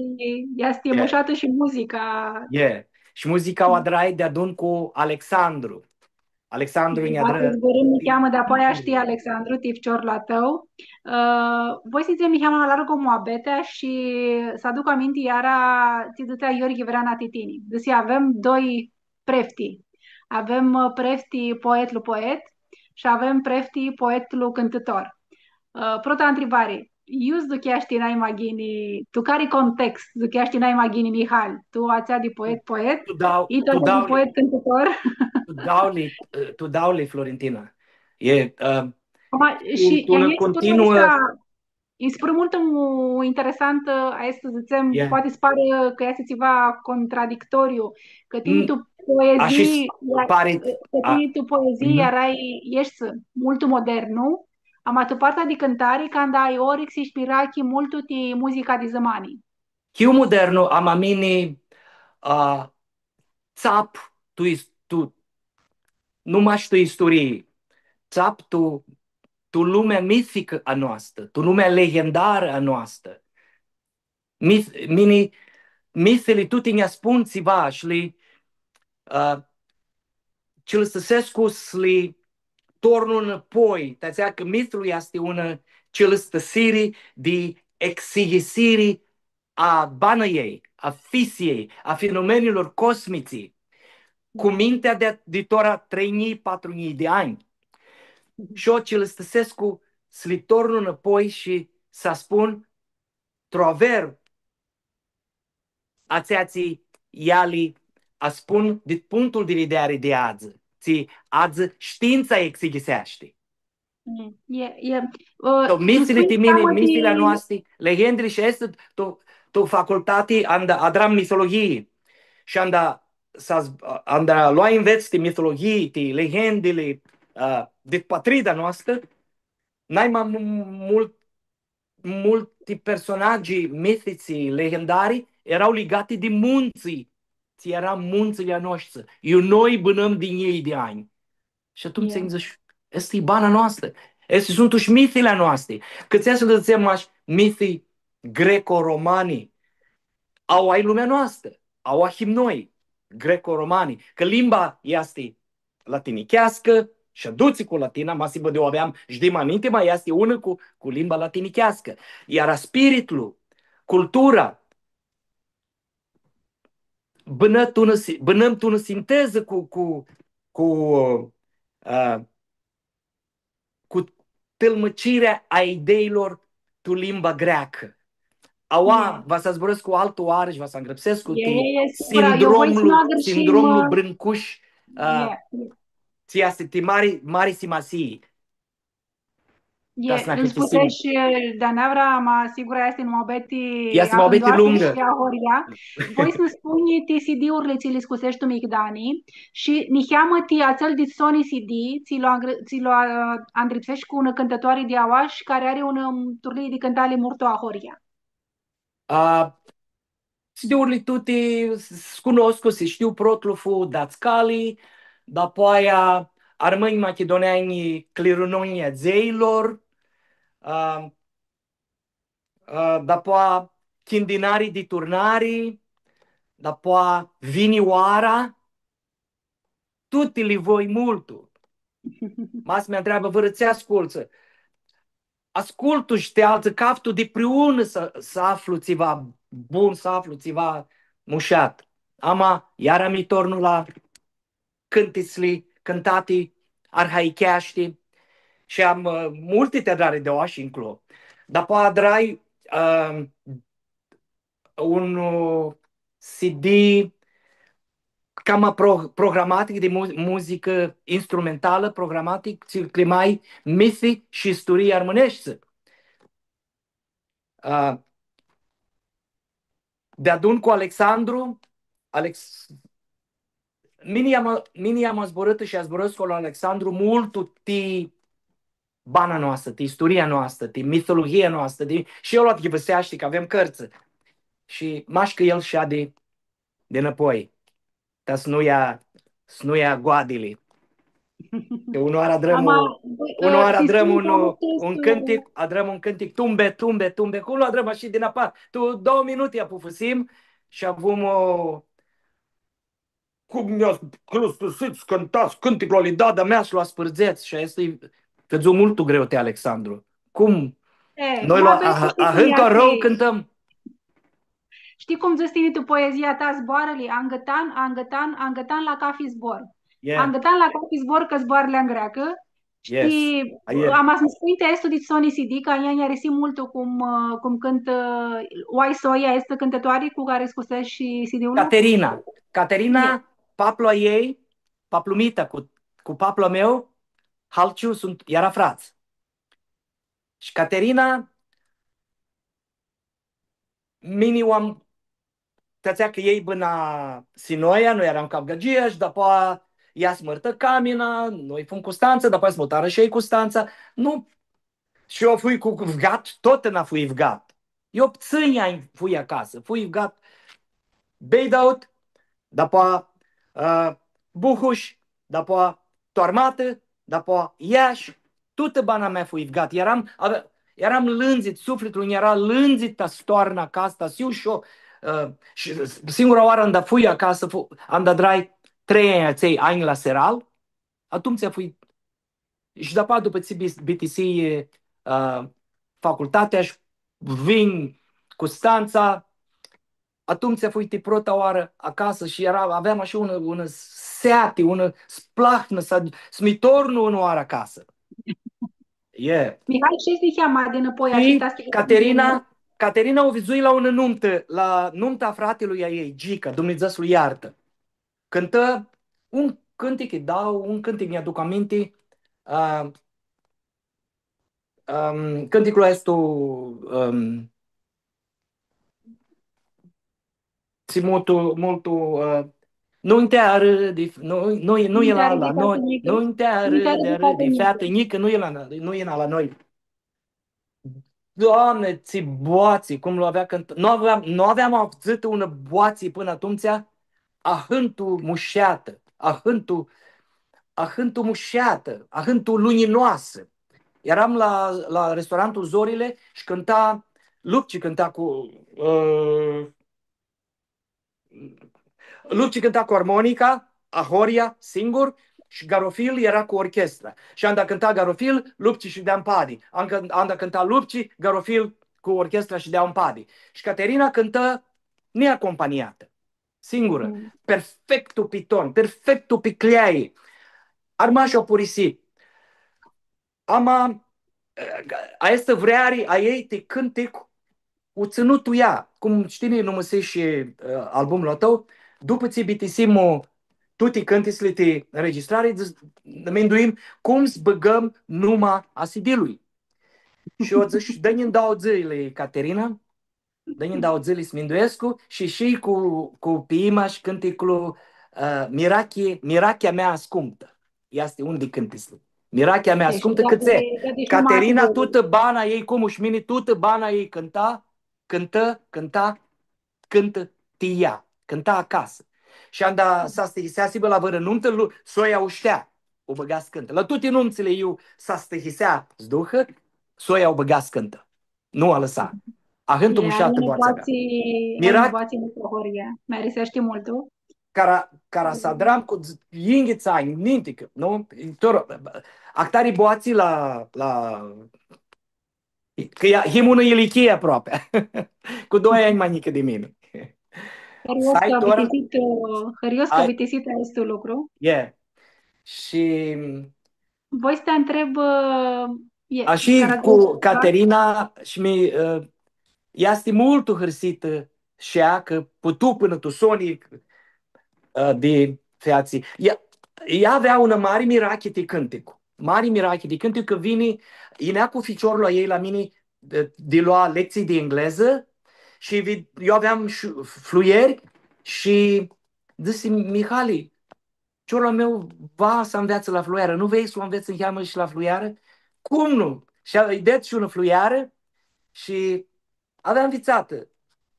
easti, e, mushatã shi muzica. E. Shi muzica u adrai deadun cu Alexandru. Alexandru nj-adrã. Poati zburãm niheamã, dapoaia shtii, Alexandru, ti ficiorlu a tãu. Ã, voi s-dzãtsem niheamã la largu muabetea shi s-aduc aminti iara tsi dzãtsea Yioryi Vreana ti tini. Dzãsi, avem doi prefti. Avem, ã, prefti poetlu poet shi avem prefti poetlu cãntãtor. Ã, prota ntribari, iu s-ducheashti naima ghini, tu cari context s-ducheashti naima ghini Mihal? Tu atsea di poet, poet? Tu dau-, i tu tu atsea di dauli, poet cãntãtor? Tu dauli, tu dauli, Florentina. E, ã, ama, tu, shi tu ea easti continuã. Nji s-pãru multu interesant, ã, aestã, dzãtsem, e, poati s-parã cã easti tsiva contradictoriu, cã tini tu poezii, ashi s-pari, cã tini tu poezii earai, eshti multu modernu, ama tu partea di cãntari, canda ai orixi shi pirachi multu ti muzica di zãmani. Hiu modernu, ama mini, ã, tsap tu is-, tu, nu mash tu isturii, tsap tu, tu lumea mithicã a noastã, tu lumea legendarã a noastã. Mith-, mini, mithili tuti nj-, aspun tsiva shi li, ã, cilistiseascu s-li tornu nãpoi, ti atsea cã mithlu easti unã cilistãsiri di exighisiri a banãljei, a fisiljei, a fenomenilor cosmitsi, cu mintea di, di tora trei njilji, patru njilji di anj. Shi eu cilistãsescu s-li tornu nãpoi shi s-aspun, tru aver, atsea tsi eali aspun di punctul di videri di adzã, tsi adzã shtiintsa exighiseashti. Mm, e, e, ã, tu mithili ti mini, mithili a noasti, legendili shi aestã, tu, tu facultati anda adram mitologhii. Shi anda, s-, anda loai nvets ti mitologhii, ti legendili, ã, di patrida noastã, naima mu-, multu multi personagi mithitsi, legendari, eara ligati di muntsã, tsi eara muntsãlj a noshtsã, iu noi bãnãm di njilji di anj. Shi atumtsea nji dzãsh, aestã e bana noastrã, aesti suntu shi mithili a noasti. Cã tsi s-dzãtsem mash mithi greco-romani, aua e lumea noastrã, aua him noi, greco-romani, cã limba easti latinicheascã, shi adutsi cu latina, ma s-hibã di u aveam shi di ma ninti, ma easti unã cu, cu limba latinicheascã. Iara spiritlu, cultura, bãnã tu unã si-, bãnãm tu unã sintezã cu, cu, cu, ã, cu tãlmãcirea a ideilor tu limba greacã. Aua, va s-zburãscu altã oarã shi va s-angrãpsescu ti sindromlu, sindromlu Brâncuș, ã, tsi easti ti mari, mari simasii. Ca s-nã ahãntisim. Ãlj spuseshi di-aneavra, ma sigura easti un muabeti, easti muabeti lungã shi ahoryea. Voi s-nã spunj ti C D-urli tsi li scuseshi tu migdani shi niheamã ti atsel dit soni C D, tsi lu angrã-, tsi lu, ã, andripseshi cu unã cãntãtoari di aoa shi cari ari unã, ãm, turlii di cãntari multu ahoryea. A, C D-urli tuti s-, s-cunoscu, si shtiu, protlu fu Datscalii, dapoaia Armãnj machidoneanj, clirunonj a dzeilor, a, ã, dapoa Chindinari di turnari, dapoa Vini oara, tuti li voi multu. Ma s-mi ntreabã vãrã tsi ascultsã. Ascultu shi ti altsã, caftu dipriunã s-, s-aflu tsiva bun, s-aflu tsiva mushat. Ama, iara mi tornu la cãntitsli cãntati arhaicheashti shi am, ã, multi ti adrari di aoa shi nclo. Dapoaia adrai, ã, un, ã, C D, cama pro-, programatic di mu-, muzicã instrumentalã, programatic, tsi cljimai mithi shi isturii armãneshti. A, deadun cu Alexandru, Alex-, mini am, mini am zburãtã shi zburãscu cu Alexandru multu ti bana noastrã, ti isturia noastrã, ti mitologhia noastrã, ti, shi el u ghivãseashti cã avem cãrtsã. Shi mash cã el shadi dinãpoi. Ta s-nu ia, s-nu ia goadili. Cã unãoarã adrãm, ama, un, bãi, unãoarã, ã, adrãm sistim un, ca un cãntic, adrãm un cãntic, tumbe, tumbe, tumbe, cum lu adrãm ashi dinãpoi, tu doauã minuti apufãsim shi avum o, cum nj-a scãlãstusits, cãntats cãnticlu ali dada mea shi lu aspãrdzets shi aestã e, cãdzu multu greu ti Alexandru. Cum? E, noi la, muabeti, ahã-, shtii cum ahãntu easti arãu cãntãm. Shtii cum dzãts tini tu poezia ta, zboarãli, angãtan, angãtan, angãtan la cafi zbor. Yeah. Angãtan la cafi zbor, cã zboarãli angreacã. Yes. Shtii, yes. Am s-nji spunj ti aestu dit Soni C D, cã a njia nj-arisi multu cum, ã, cum cãntã, ã, Soia, aestã cãntãtoari cu cari scusesh shi C D-ul? Caterina. Caterina, yes. Paplu a ljei, paplu Mita cu, cu paplu a meu, Halciu, suntu, eara frats. Shi Caterina, mini u am, ti atsea cã elj bãna Sinoia, noi earam Cavgãgia shi dapoaia ea s-mãrtã Camina, noi fum Custantsa, dapoaia s-mutarã shi elj Custantsa. Nu, shi eu fui cu Ivgat, totna fui Ivgat. Eu ptsãnj anj fui acasã, fui Ivgat Beidaut, dapoaia, ã, Buhush, dapoaia tu Armatã, dapoaia Iashi, tutã bana mea fui Ivgat. Earam, avea-, earam lãndzit, suflitlu nj-eara lãndzit ta s-toarnã acasã, ta s-hiu shi eu, ã, shi singura oarã anda fui acasã, fu-, anda adrai trei anj, atsei anj la Seral, atumtsea fui. Shi dapoaia, dupã tsi bis-, bitisii, ã, facultatea shi vinj Custantsa, atumtsea fui ti prota oarã acasã shi eara, aveam ashi unã, unã seati, unã splahnã s-, s-mi tornu unãoarã acasã. E. Mihai, shi niheamã dinãpoi, shi ashi ta s-ti Caterina, Caterina u vidzui la unã numtã, la numta a fratelui a ei, Gica, Dumnidzã s-lu iartã. Cãntã un cãntic, dauã, un cãntic, nj-aduc aminti, ã, ãm, cãnticlu aestu, ãm, tsi multu, multu, ã, nu-nj ti arãdi, nu, nu, nu e la, la noi, nu-nj ti arãdi, arãdi, featã njicã, nu e la, nu e la noi. Doamne, tsi boatsi, cum lu avea cãntã-, nu aveam, nu aveam avdzãtã unã boatsi pãnã atumtsea, ahãntu mushatã, ahãntu, ahãntu mushatã, ahãntu lunjinoasã. Earam la, la restaurantul Zorile shi cãnta, Lupci cãnta cu, ã, Lupci cãnta cu armonica, ahoryea, singur, shi Garofil eara cu orchestra. Shi anda cãnta Garofil, Lupci shidea mpadi. Anda, anda cãnta Lupci, Garofil cu orchestra shidea mpadi. Shi Caterina cãntã neacompaniatã, singurã. Mm. Perfectu pi ton, perfectu pi cljai. Armash apurisi. Ama, eh, aestã vreari a ljei ti cãntic u tsãnu tu ea. Cum shtii, nu mãsish, eh, albumlu a tãu, dupã tsi bitisim tuti cãntitsli ti înregistrari, dzã-, nã minduim cum s-bãgãm numa a C D-lui. Shi eu dzãsh, dã-nj dauã dzãli, Caterina, dã-nj dauã dzãli s-minduescu shi, shi cu, cu piima shi cãnticlu, ã, Mirachi-, Mirachea mea ascumtã. Easti un di cãntitsli. Mirachea mea ascumtã, cã tsi, Caterina, tutã bana ei, cum shi mini, tutã bana ei cãnta, cãntã, cãnta, cãntã ti ea, cãnta acasã. Shi anda s-astihisea s-hibã la vãrã numtã, lu-, soia u shtea, u bãga s-cãntã. La tuti numtsãli iu s-astihisea s-duhã, soia u bãga s-cãntã. Nu alãsa. Ahãntu mushatã boatsa mea. Mirachi-, boatsi multu ahoryea. Mi ariseashti multu. Cara, cara s-adram cu dz-, yinghits anj, ninti cã, nu? Tora, ahtari boatsi la, la, cã ea, him unã ilichii aproapi. Cu doi anj ma njicã di mini. Hãrios cã bitisit, hãrios cã bitisit aestu lucru. E. Shi Voi s-ti ntreb, ã, e, ashi cara cu Caterina shi mi, ã, easti multu hãrsitã shi ea cã putu pãnã tu soni, ã, di featsi. Ea, ea avea unã mari mirachi di cãntic. Mari mirachi di cãntic, cã vini, yinea cu ficiorlu a ljei la mini, di, di lua lectsii di englezã shi vi-, eu aveam sh-, fluieri shi dzãsi, „Mihali, ciorlu a meu va s-anveatsã la fluiarã, nu vrei s-lu anvets niheamã shi la fluiarã?” „Cum nu?” Shi a, lji ded shi unã fluiarã shi avea anvitsatã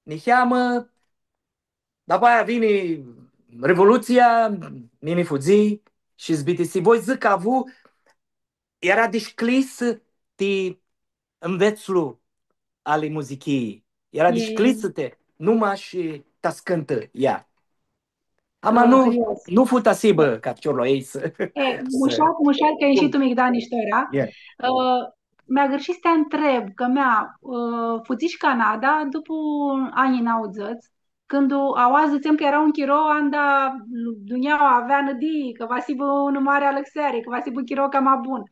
niheamã, dapoaia vini Revolutsia, mini fudzii shi s-bitisi. Voi s-dzãc cã avu, eara dishcljisã ti nvetslu ali muzichii. Eara dishcljisã ti, nu mash ta s-cãntã ea. Ama nu, nu fu ta s-hibã ca ficiorlu a ljei s-, e, s-, mushar, mushar cã inshi tu migdani sh-tora. Ã, mi-agãrshii s-ti ntreb, cã mea, ã, fudzish Canada dupã anjlji nauãdzãts, cãndu aoa dzãtsem cã eara un chiro anda dunjaua avea nãdii, cã va s-hibã unã mari alãxeari, cã va s-hibã un chiro cama bun.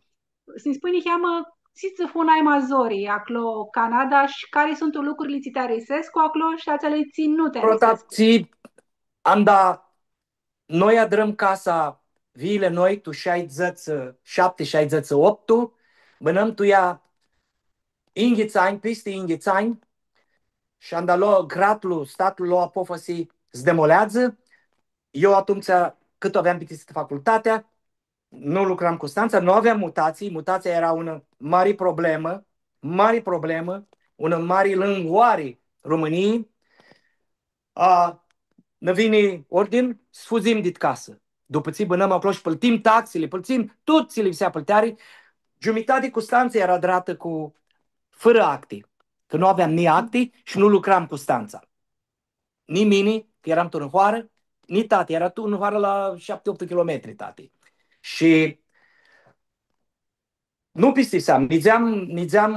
S-nji spunj niheamã, tsi tsã fu nai ma zori aclo Canada shi cari suntu lucrili tsi ti arisescu aclo shi atseali tsi nu ti arisescu? Prota, tsi, anda noi adrãm casa Viile Noi, tu shaidzãts shapti, shaidzãts optu, bãnãm tu ea yinghits anj, pisti yinghits anj, shi anda lo, cratlu, statlu lo apofasi s-demoleadzã, eu atumtsea, cãt aveam bitisitã facultatea, nu lucram Custantsa, nu aveam mutatsii, mutatsia eara unã mari problemã, mari problemã, unã mari lãngoari Romãnii, a, nã vini ordin s-fudzim dit casã. Dupã tsi bãnãm aclo shi pãltim taxili, pãltim tut tsi lipsea pãlteari, giumitati di Custantsa eara adratã cu, fãrã acti, cã nu aveam ni acti shi nu lucram Custantsa. Ni mini, cã eram tu nã hoarã, ni tati, eara tu nã hoarã la shapti, optu kilometri, tati. Shi nu pistiseam, nidzeam, nidzeam,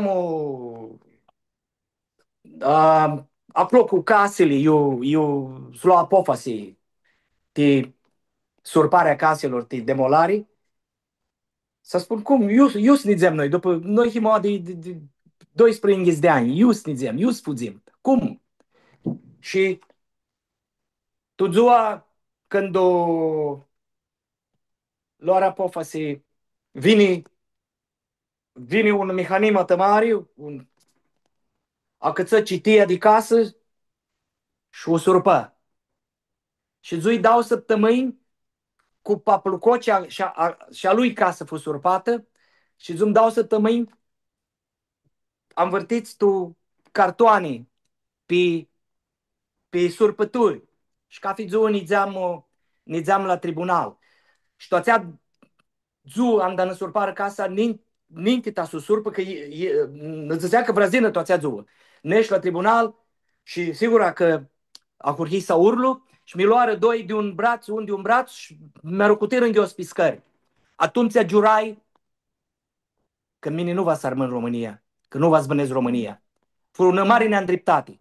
ã, a, aclo cu casili, iu, iu s-lua apofasi ti surparea casilor, ti demolari. S-spun, cum? Iu, iu s-nidzem noi? Dupã, noi him di, di, di doisprãyinghits di anj. Iu s-nidzem? Iu s-fudzim? Cum? Shi tu dzua cãndu loarã apofasi, vini, vini un mihanim atã mari, un, acãtsã chitia di casã shi u surpã. Shi dzui dauã sãptãmãnj cu paplucocea shi a, a, shi a lui casã fu surpatã, shi dzum dauã sãptãmãnj anvãrtits tu cartoani pi, pi surpãturi. Shi cathi dzuã nidzeam, nidzeam la tribunal. Shi tu atsea dzuã, anda nã surparã casa, nin-, ninti ta s-u surpã, cã e, e, nã dzãtsea cã va s-yinã tu atsea dzuã. Nesh la tribunal shi sigura cã ahurhii s-aurlu shi mi loarã doi di un bratsã, un di un bratsã shi mi arucutirã nghios pi scãri. Atumtsea giurai cã mini nu va s-armãn Romãnia, cã nu va s-bãnedz Romãnia. Fu unã mari neandriptati.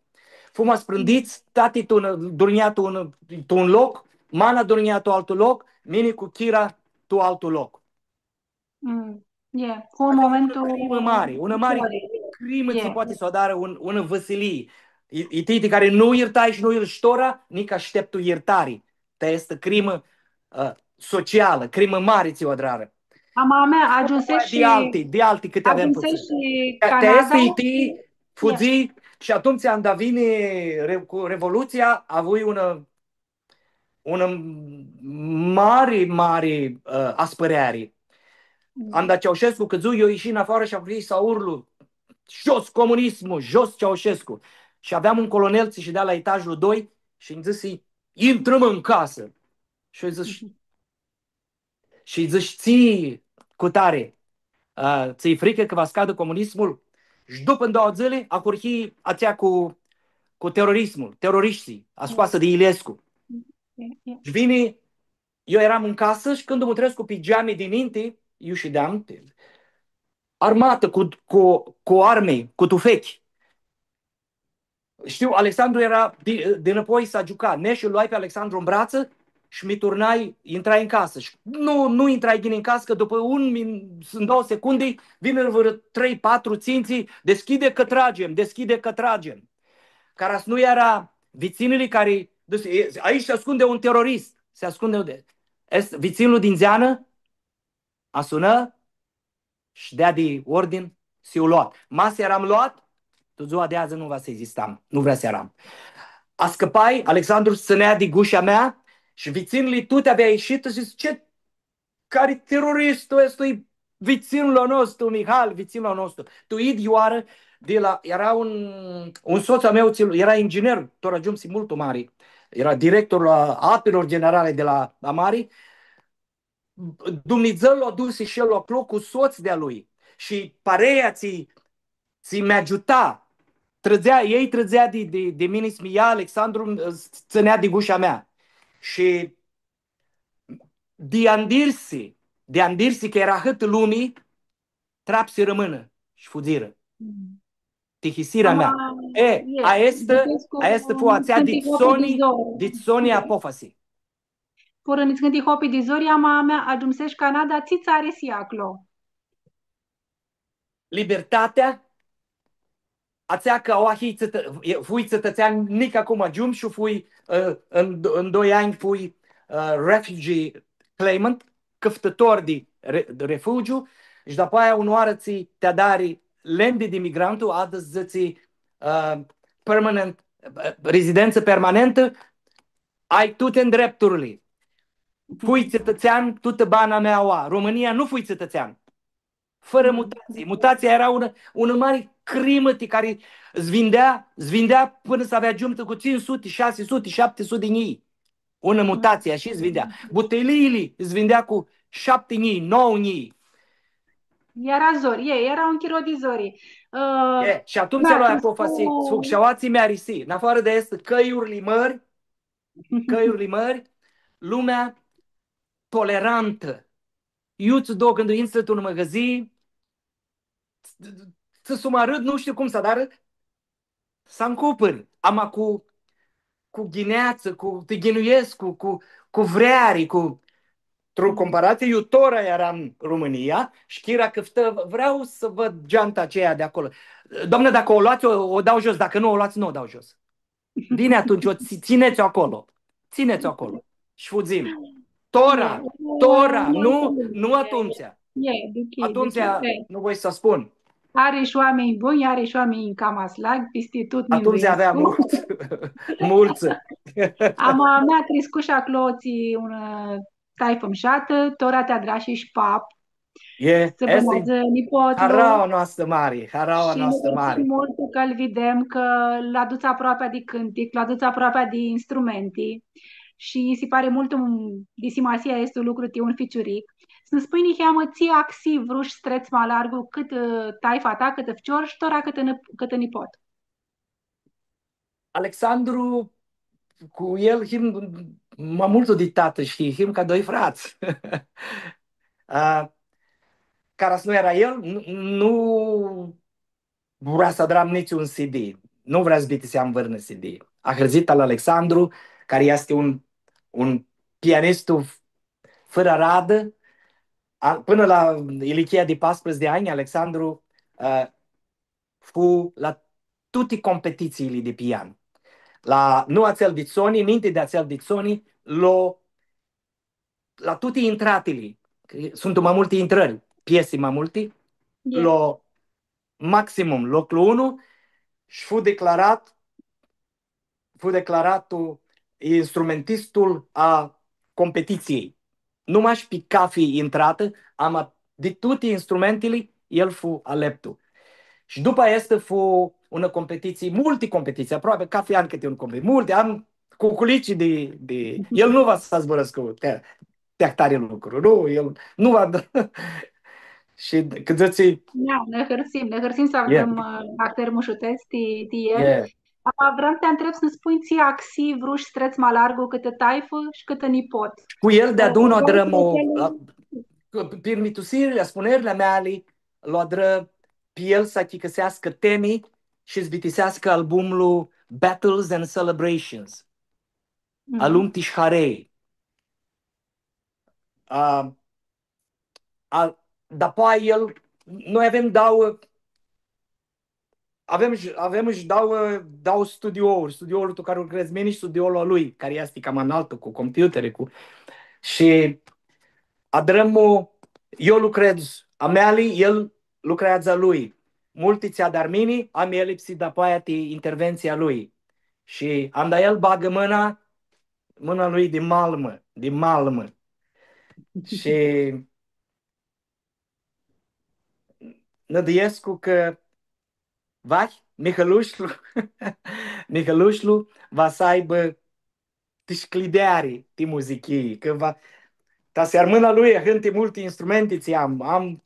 Fum asprãndits, tati tu un, durnjea tu un, tu un loc, mana durnjea tu altu loc, mini cu Chira tu altu loc. Mm, e, fu un momentu... Asta e unã crimã mari, unã mari crimã tsi poati s-u adarã un, unã vãsilii. E, e ti, ti cari nu yirtai shi nu yirtsã tora, nica ashteptu yirtari. Ti aestã crimã, ã, socialã, crimã mari tsi u adrarã. Ama a mea, agiumsesh di shi, alti, di alti cãti avem agiumsesh putsãn. Shi Canada. Ti aestã e ti, fudzii, shi atumtsea anda vini re-, cu Revolutsia, avui unã, unã mari, mari, ã, aspãreari. Mm. Anda Ceaușescu cãdzu, eu ishi nafoarã shi ahurhii s-aurlu, „Jos comunismul, jos Ceaușescu!” Shi aveam un colonel tsi shidea la etajlu doi shi nji dzãsi, „Intrã-mã tu casã!” Shi eu dzãsh, shi dzãsh, „Tsi, cutari, ã, tsã-i fricã cã va s-cadã comunismul?” Shi dupã doauã dzãli, ahurhi atsea cu, cu terorismul, terorishtsãlji, ascoasã di Ilescu. Shi vini, eu eram tu casã shi cãndu mutrescu pi geami di ninti, eu shideam, armatã cu, cu, cu armi, cu tufechi. Shtiu, Alexandru eara di, dinãpoi s-agiuca. Nesh lu loai pi Alexandru tu bratsã shi mi turnai, intrai tu casã. Shi nu, nu intrai ghini tu casã, cã dupã un min-, doauã secundi, vini vãrã trei, patru, tsintsi, „Deschide că tragem, deschide că tragem.” Cara s-nu eara vitsinili cari, dzãsi, „E, aici se ascunde un terorist.” s-ascundã di... Easti vitsinlu di ndzeanã, asunã, sh-deadi ordin, s-hiu loat. Ma s-earam loat, tu dzua di adzã nu va s-existam, nu vrea s-earam. Ascãpai, Alexandru s-tsãnea di gushea mea shi vitsinlji tuti avea ishitã shi dzãtsi, „Ce cari teroristu easti, e vitsinlu a nostru, Mihal, vitsinlu a nostru.” Tu idyiu oarã, di la, eara un, un sots a meu, tsi, eara inginer, tora agiumsi multu mari, eara directorlu a apilor generali di la, la mari, Dumnidzã lu adusi shi el aclo cu sots di-a lui. Shi parea tsi, tsi mi agiuta, trãdzea, elj trãdzea di, di, di mini, s-mi ia, Alexandru, s-, tsãnea di gushea mea. Shi di andirsi, di andirsi cã eara ahãtã lumi, trapsirã mãnã shi fudzirã. Mm. Tihisira mea. Ama, e, e, aestã, duchescu, aestã fu atsea dit soni, dit soni apofasi. Furã niscãnti hopi di zori, ama mea, agiumsesh Canada, tsi tsã arisi aclo? Libertatea, atsea cã aoa hii tsãtã-, e, fui tsãtãtsean, nica cum agiumshu, fui, ã, în, în doi ani fui, ã, refugee claimant, cãftãtor di re-, di refugiu, shi dapoaia unã oarã tsi ti adari landed immigrant-ul, adã dzãtsi, ã, permanent, ã, rezidentsã permanentã, ai tuti ndrepturli. Fui tsãtãtsean tutã bana mea aoa. Romãnia nu fui tsãtãtsean. Fãrã mutatsii. Mutatsia eara unã, unã mari crimã ti cari s-vindea, s-vindea pãnã s-avea agiumtã cu tsintsi suti, shasi suti, shapti suti di njilji. Unã mutatsii, ashi s-vindea. Butiliili s-vindea cu shapti njilji, nauã njilji. Eara zori, e, eara un chiro di zori. Ã, e, shi atumtsea da, loai apofasi s-fug, s-fug, shi aoatsi mi arisi. În afară de aestã, cãljurli mãri, cãljurli mãri, lumea tolerantã. Iu tsã doc, cãndu intri tu un mãgãzii, tsã sumarã, nu shtiu cum s-adarã, s-ancupãri, ama cu, cu ghineatsã, cu, ti ghinuescu, cu, cu, cu vreari, cu, într-o comparație, eu tora earam în România și Chira cãftã, vreau să văd geanta aceea de acolo. „Doamnă, dacă o luați, o, o dau jos, dacă nu o luați, nu o dau jos.” „Bine, atunci o ți-, tsineți-o acolo. Tsineți-o acolo.” Shi fudzim. Tora, e, tora, e, nu, e, nu atumtsea. E, di, atumtsea, di, e, nu voi s-spun. Ari shi oaminj bunj, ari shi oaminj cama slagi, pisti tut. Atumtsea avea multsã, multsã. Ama mea criscush aclo tsi unã, ã, taifã mushatã, tora ti adrash shi pap. E, s-bãneadzã nipotlu. Haraua noastrã mari, haraua noastrã mari. Shi nã duchim multu cã-l videm, cã-l adutsi aproapea di cãntic, l-adutsi aproapea di instrumenti. Shi nji si pari multu di simasii aestu lucru ti un ficiuric. S-nã spunj niheamã, tsi axii vrush s-trets ma largu, cãtã, ã, taifa ta, cãtã ficior shi tora cãtã nã-, cãtã nipot. Alexandru, cu el him ma multu di tatã shi him ca doi frats. A, cara s-nu eara el, nu, nu vrea s-adram nitsi un C D. Nu vrea s-bitiseam vãrnã C D. Ahãrdzit al Alexandru, cari easti un, un pianistu fãrã aradã, a, pãnã la ilichia di paisprãdzatsi di anj, Alexandru, a, fu la tuti competitsiili di pian. La, nu atsel di soni, ninti di atsel di soni, lo, la tuti intratili, cã suntu ma multi intrãri, piesi ma multi, lo maximum, loclu unu, shi fu declarat fu declaratu instrumentistul a competitsiei. Nu mash pi cafi intratã, ama di tuti instrumentili, el fu aleptu. Shi dupã aestã fu unã competitsii, multi competitsii, aproapi cafi an cãti un competitsii, multi, am cuculici di, di, el nu va s-zburãscu ti, ti ahtari lucru, nu, el nu va, shi cã dzãtsi, da, nã hãrsim, nã hãrsim s-avem, ã, ahtãri mushutets ti, ti el. Ama vream s-ti ntreb, s-nã spunj, tsi axii vrush s-trets ma largu, cãtã taifã shi cãtã nipot. Cu el deadun u adrãm, ã, pirmitusirli, spunerli a meali, lu adrã pi el s-achicãseascã temi shi s-bitiseascã albumlu Battles and Celebrations. Alumti shi harei. A, a, dapoaia el, noi avem dauã, avem shi, avem shi dauã, dauã studiouri, studioul tu cari lucredz mini shi studioul a lui, cari easti cama analtu, cu computere, cu... Shi adrãm, eu lucredz a meali, el lucreadzã a lui. Multi tsi adar mini, am elipsi dapoaia ti interventsia a lui. Shi anda el bagã mãna, mãna lui di malmã, di malmã. Shi nãdiescu cã va, Mihãlushlu, Mihãlushlu va s-aibã ti shclideari ti muzichii, cã va, ta s-armãnã a lui ahãnti multi instrumenti tsi am, am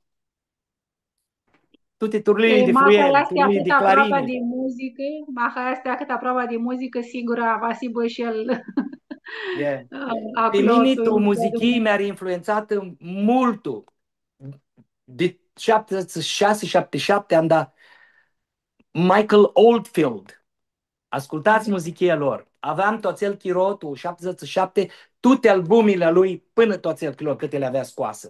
tuti turlii di fluieri, turlii di clarini. Maha easti ahãt aproapea di muzicã, maha easti ahãt aproapea di muzicã, sigura va s-hibã shi el, ã, aclo. Pi mini, tu muzichii mi-ari influentsatã multu. Di shaptidzãts shi shasi, shaptidzãts shi shapti, anda Michael Oldfield. Ascultats muzichia lor. Aveam tu atsel chiro, tu shaptidzãts shi shapti, tuti albumili a lui pãnã tu atsel chiro, cãti li avea scoasã.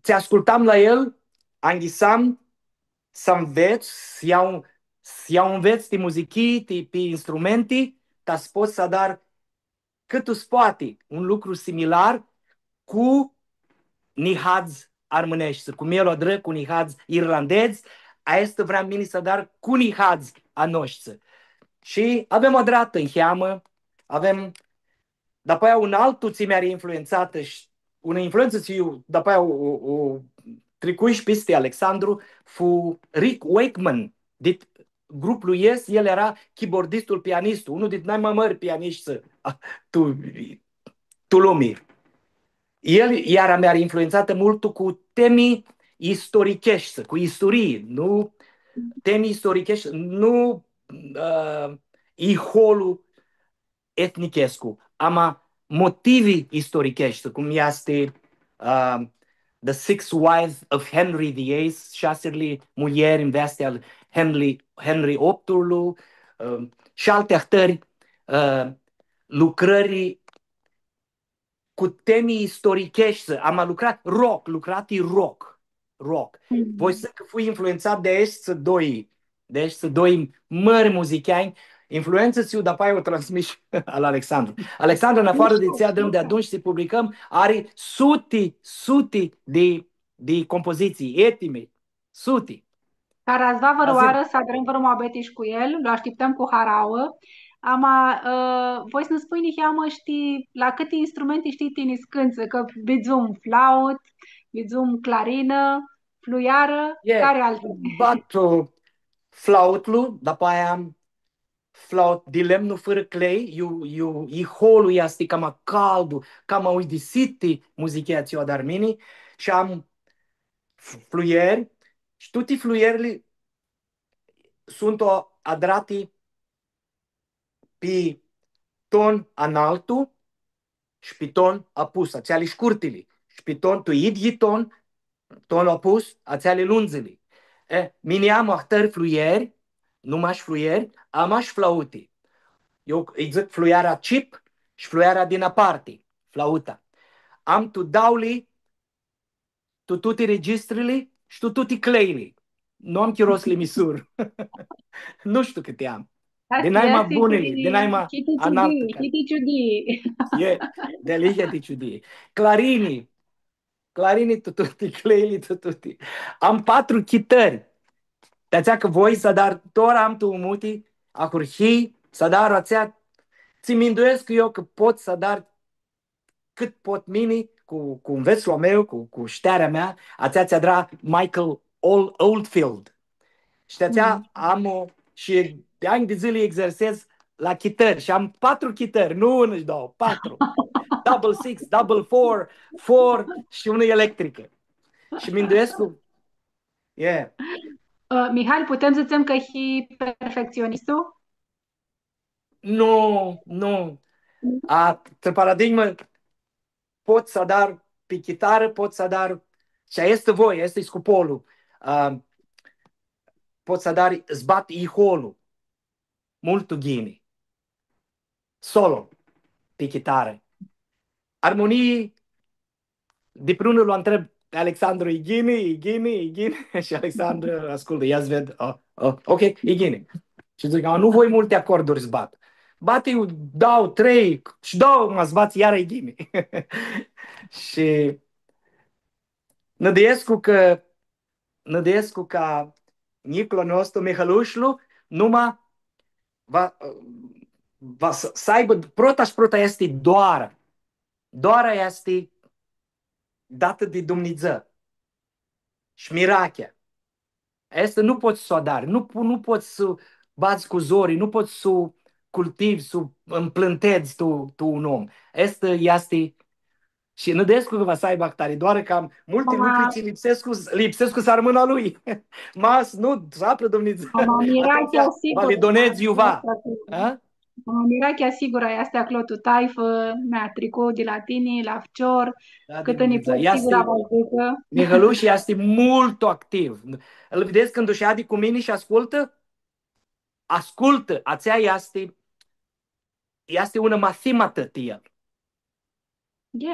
Tsi ascultam la el, anghisam s-anvets, s-ljau, s-ljau anvets ti muzichii, ti, pi instrumenti, ta s-pot s-adar cãt s-poati un lucru similar cu nihadz armãneshti, cum el u adrã cu nihadz irlandedz, aestã vream mini s-adar cu nihadz a noshtsã. Shi avem adratã niheamã, avem, dapoaia un altu tsi mi-ari influentsatã shi unã influentsã tsi eu, dapoaia u, u, u tricui shi pisti Alexandru, fu Rick Wakeman, dit gruplu Yes, el eara keyboardistul, pianistul, unul dit nai ma mãri pianishti, a, tu, tu lumi. El iara mi-ari influentsatã multu cu temi istoricheshti, cu isturii, nu temi istoricheshti, nu, ã, iholu etnichescu, ama motivi istoricheshti, cum easti, ã, The Sixth Wife of Henry the Eighth, Shasili muljeri nveasti al Henry, Henry optulu, ã, shi alti ahtãri, ã, lucrãri cu temi istoricheshti, ama lucrat rock, lucrat i rock, rock. Mhm. Voi s-dzãc cã fui influentsat di aeshti doi, di aeshti doi mãri muzicheanj, influentsã tsi eu dapoaia u transmit al Alexandru. Alexandru, în afară de tsi adrãm di atumtsea, tsi publicãm, ari suti, suti di, di compozitsii, etimi, suti. Cara s-va vãrãoarã s-adrãm vãrã muabeti shi cu el, lu ashtiptãm cu harauã. Ama, ã, voi s-nã spunj niheamã, shtii, la cãti instrumenti shtii tini s-cãntsã, cã vidzum flaut, vidzum clarinã, fluiarã, cari alti? Bat, ã, flautlu, dapoaia am flaut di lemnu fãrã clei, iu, iu, iholu easti cama caldu, cama uidisiti muzichia tsi u adar mini, shi am f-, fluieri, shi tuti fluierli suntu adrati pi ton analtu shi pi ton apus, atseali shcurtili, shi pi ton, tu idyi ton, ton apus, atseali lundzili. E, mini am ahtãri fluieri, nu mash fluieri, am mash flauti. Eu lji dzãc fluiara chip shi fluiara di naparti, flauta. Am tu dauli, tu tuti registrili shi tu tuti cleili. Nu am chiro s-li misur. Nu shtiu cãti am. Di naima bunili, di naima analti. Chiti ciudii. E, dealihea di ciudii. Clarini. Clarini tu tuti, cleili tu tuti. Am patru chitãri. Ti atsea cã voi s-adar, tora am tu muti, ahurhii, s-adar atsea, tsi minduescu eu cã pot s-adar cãt pot mini, cu, cu nvetslu a meu, cu, cu shtearea mea, atsea tsi adra Michael Ol-, Oldfield. Shi ti atsea am o, shi di anj di dzãli exersez la chitãri shi am patru chitãri, nu unã shi doauã, patru. Double six, double four, four shi unã electricã. Shi minduescu, yeah. Ã, Mihal, putem s-dzãtsem cã hii perfectsionistu? Nu, nu. A, ti paradigmã, pot s-adar pi chitarã, pot s-adar, shi aestã voi, aestã-i scupolu. A, pot s-adar, s-bat iholu. Multu ghini. Solo, pi chitarã. Armonii, di prunã lu ntreb Alexandru, e ghini, e ghini, e ghini. Shi Alexandru ascultã, ia s-ved, oh, oh, ok, e ghini. Shi dzãc, „A, nu voi multi acorduri s-bat. Bati dauã, trei, shi dauã, ma s-bats, iara e ghini.” Shi nãdãescu cã, nãdãescu ca njiclu a nostru, Mihãlushlu, numa va, va s-, s-aibã, prota shi prota easti doara. Doara easti datã di Dumnidzã. Shi mirachea. Aestã nu pots s-u adari, nu po-, nu pots s-u badz cu zori, nu pots s-u cultivi, s-u ãmplãntedz tu, tu un om. Aestã easti, shi nãdescu cã va s-aibã ahtari, doar cã am multi lucri tsi lipsescu, lipsescu s-armãnã a lui. Ma s-nu, s-apru Dumnidzã. Ama mirachea, atumtsea, sigur, va li donedz iuva. Asta tu. A? Ama mirachea, sigur, easti aclo tu taifã, mea, tricu di la tini, la ficior, da, cãtã nipot, sigur, va s-ducã. Mihãlush easti multu activ. Ãl videts cãndu shadi cu mini shi ascultã? Ascultã, atsea easti, easti unã mathimatã ti el.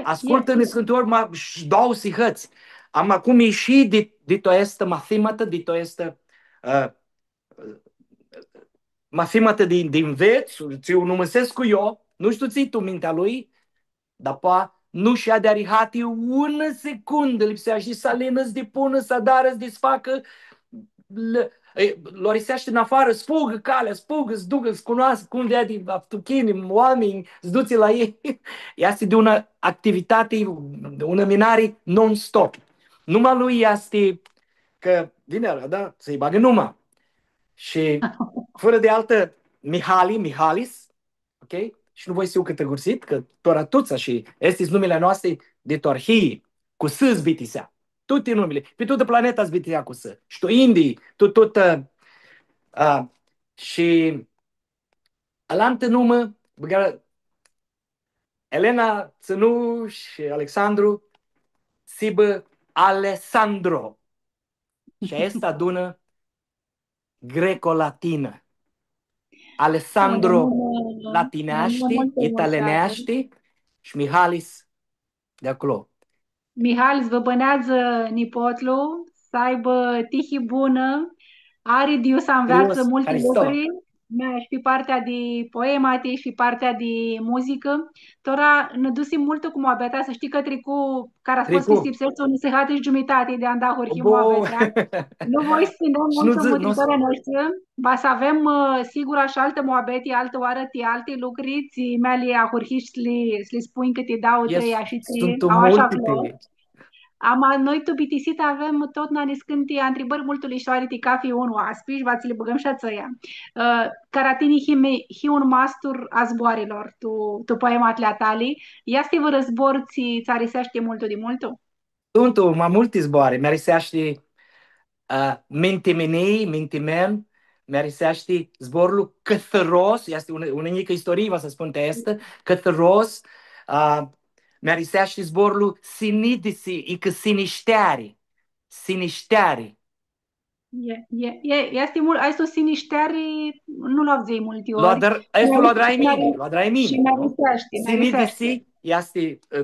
Ascultã niscãnti ori ma, sh-, dauã sihãts. Ama cum ishi di, di tu aestã mathimatã, di tu aestã, ã, mathimatã di, di nvets, tsi u numãsescu io, nu shtiu tsi-i tu mintea lui, dar poa nu shadi arihati unã secundã, lipseashti s-alinã, s-dipunã, s-adarã, s-disfacã, lã, e, lu ariseashti nafoarã, s-fugã calea, s-fugã, s-ducã, s-cunoascã, cum veadi aftuchini, oaminj, s-dutsi la elj. Easti di unã activitati, unã minari non-stop. Numa lui easti cã vini, da, s-lji bagã numa. Shi fãrã di altã, Mihali, Mihalis, ok? Shi nu voi s-hiu cãtãgursit, cã tora tuts shi aesti-s numili a noasti di tu arhii, cu S s-bitisea. Tuti numili, pi tutã planeta s-bitisea cu S. Shi tu Indii, tu tutã, a, shi alantã numã, bãgarã Elena tsãnu shi Alexandru s-hibã Alessandro. Shi aestã adunã greco-latinã. Alessandro latineashti, italianeashti shi Mihalis di aclo. Mihal, s-vã bãneadzã nipotlu, s-aibã tihi bunã, ari di iu s-anveatsã multi lucri, mea, shi pi partea di poemati, shi pi partea di muzicã. Tora nã dusim multu cu muabetea, s-shtii cã tricu, cara s-pots s-pistipseshti, unã sãhati shi giumitati di anda ahurhim muabetea. Nu voi s-tsãnem multu mutritorlji a noshtri, va s-avem, ã, sigura shi altã muabeti, altã oarã, ti alti lucri, tsi mea li ahurhish s-li, s-li spunj cãti dauã, trei, ashi tsi au ashi aclo. Ama noi tu bitisitã avem totna niscãnti ntribãri multu lishoari ti cafi un oaspi shi va tsi li bãgãm shi atsea. Ã, cara tini hii, hii un mastur a zboarãlor, tu, tu poematli a tali, easti vãrã zbor tsi tsã ariseashti multu di multu? Suntu ma multi zboarã. Mi ariseashti, ã, Mintimenii, Mintimen, mi ariseashti zborlu Cãthãros, easti unã, unã njicã istorii, va s-spun ti aestã, Cãthãros, ã, mi ariseashti zborlu Sinidisi, icã sinishteari, sinishteari. E, e, e, easti multu, aestu sinishteari, nu lu avdzãi multi ori. Lu adar-, aestu lu adrai mini, lu adrai mini, nu? Shi mi-ariseashti, mi-ariseashti. Sinidisi easti, ã,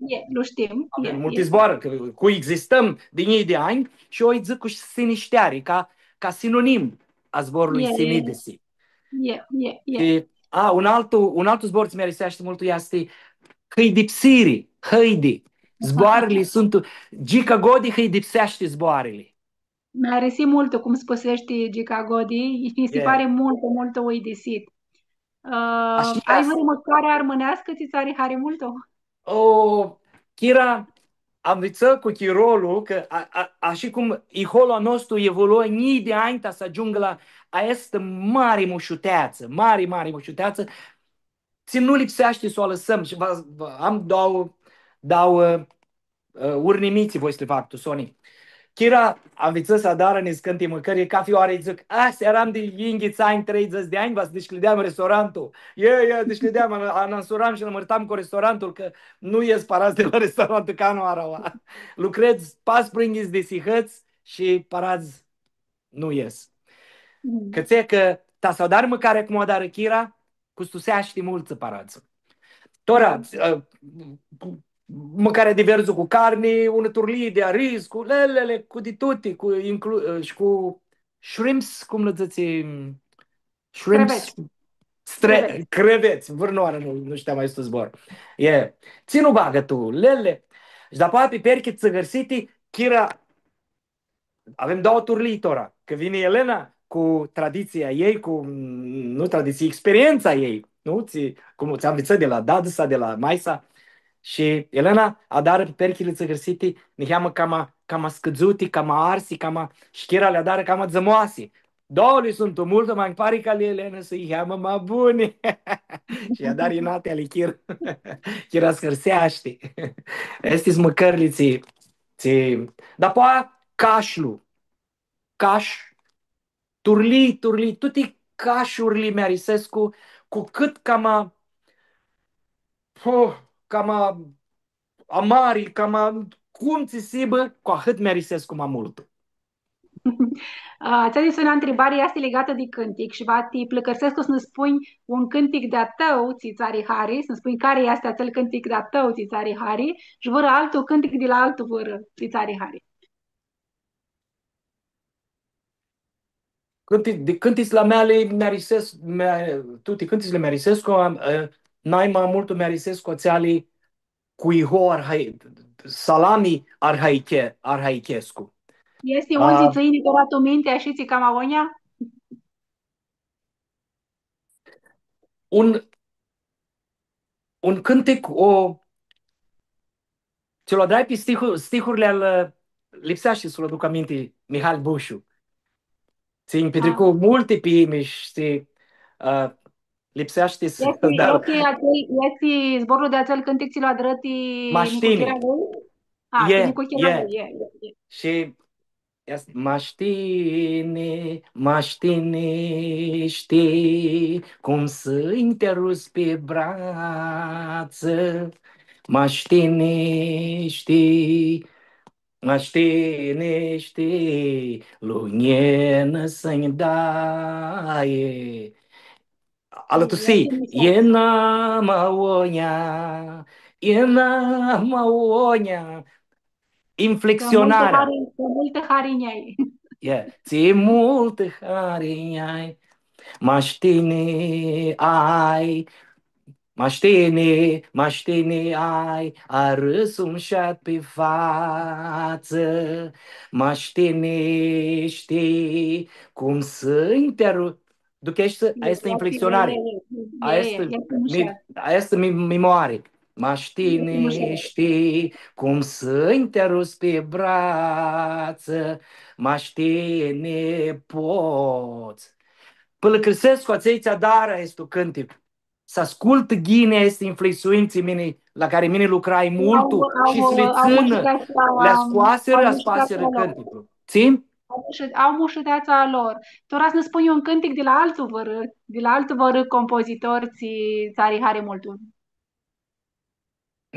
e, lu shtim, avem multi zboarã, cã coexistãm di njilji di anj shi eu lji dzãc cu sinishteari, ca, ca sinonim a zborlui sinidisi. E, e, e. Shi, a, un altu, un altu zbor tsi mi-ariseashti multu easti hãidipsiri, hãidi. Zboarãli suntu, Gica Godi hãidipseashti zboarãli. Mi-arisi multu cum spuseshi Gica Godi, nji si pari multu, multu uidisit. Ã, ai vãrã mãcari armãneascã tsi tsã ari hari multu? O, Kira, anvitsã cu chirolu, cã a, a, ashi cum iholu a nostru evoluã njilji di anj ta s-agiungã la aestã mari mushuteatsã, mari, mari mushuteatsã, tsi nu lipseashti s-u alãsãm. Shi va, va, am dauã, dauã, ã, urnimiti, voi s-li fac tu soni. Kira anvitsã s-adarã niscãnti mãcãri, cafi oarã lji dzãc, „A, s-earam di yinghits anj, treidzãts di anj, va s-dishcljideam restorantul.” E, e, dishcljideam, an-, anãnsuram shi nã mãrtam cu restorantul, cã nu es paradz di la restorantul ca nu arãua. Lucredz paspringhits di sihãts shi paradz nu es. Mm. Cãtse cã ta s-adari mãcarea cum u adarã Kira, custuseashti multsã paradz. Tora, ã, cu, mãcarea di verzu cu carni, unã turlii di ariz, cu lelele, cu di tuti, cu inclu-, shi cu shrimps, cum lã dzãtsi, shrimps, crevets. Stre-, crevets. Crevets, vãrnãoarã nu, nu shteam aestu zbor. E, tsi nu bagã tu, lele. Shi dapoaia piperchi tsãgãrsiti, chira, avem doauã turlii tora, cã vini Elena cu traditsia ei, cu, nu traditsii, experientsa ei, nu? Tsi, cum, tsi anvitsã di la dadã-sa, di la maia-sa. Shi Elena adarã piperchili tsãgãrsiti, niheamã cama, cama scãdzuti, cama arsi, cama, shi chira li adarã cama dzãmoasi. Doauãli suntu multu, ma nji pari cã ali Elena s-niheamã ma buni. Shi adarã inati ali chira. Chira s-hãrseashti. Aesti-s mãcãrli tsi, tsi. Dapoaia, cashlu. Cash, turlii, turlii, tuti cashurli mi arisescu, cu cãt cama, puh, cama amari, cama cum tsi s-hibã, cu ahãt mi arisescu ma multu. A, atsea easti unã ntribari, easti ligatã di cãntic shi va ti pãlãcãrsescu s-nã spunj un cãntic di-a tãu, tsi tsã ari hari, s-nã spunj cari easti atsel cãntic di-a tãu, tsi tsã ari hari, shi vãrã altu cãntic di la altu vãrã, tsi tsã ari hari. Cãnti-, di cãntitsli a meali mi arisescu, mi-, tuti cãntitsli mi arisescu, am, e, nai ma multu mi arisescu atseali cu iho arhai-, salami arhaiche-, arhaichescu. Easti un tsi tsã yini tora tu minti, ashi tsi cama onja? Un, un cãntic, o, tsi lu adrai pi stihu-, stihurli al, ã, lipseashti s-lu aduc aminti, Mihal Bushu. Tsi nj-pitricu multi piimi shi, ã, lipseashti s-, easti, da. Easti atsel, easti zborlu di atsel cãntic tsi lu adrã ti Nicuchira lui? A, ti Nicuchira lui, e, e, e. Shi Easti, mash tini, mash tini shtii cum s-nj-ti arus pi bratsã, mash tini shtii, mash tini shtii, lunjinã s-nj-dai. Alãtusi, e nama onja, e nama onja. Inflexionarea. Cã multã hari, cã multã hari nj-ai. E, tsi multã hari nj-ai. Mash tini ai, mash tini, mash tini ai, arãsu mushat pi fatsã. Mash tini shtii cum s-nj-ti aru-, Ducheshti, aestã inflexionari. Aestã mi, aestã mi, mi moari. Mash tini shtii cum s-nj-ti arus pi bratsã, mash tini pots. Pãlãcãrsescu atselj tsi adarã aestu cãntic s-ascultã ghini aesti inflexiuni tsi mini, la cari mini lucrai multu shi s-li tsãnã, li scoasirã, aspasirã cãnticlu. Tsi? Au mushã-, au mushuteatsa a lor. Tora s-nã spunj un cãntic di la altu vãrã, di la altu vãrã compozitor tsi, tsi ari hari multu.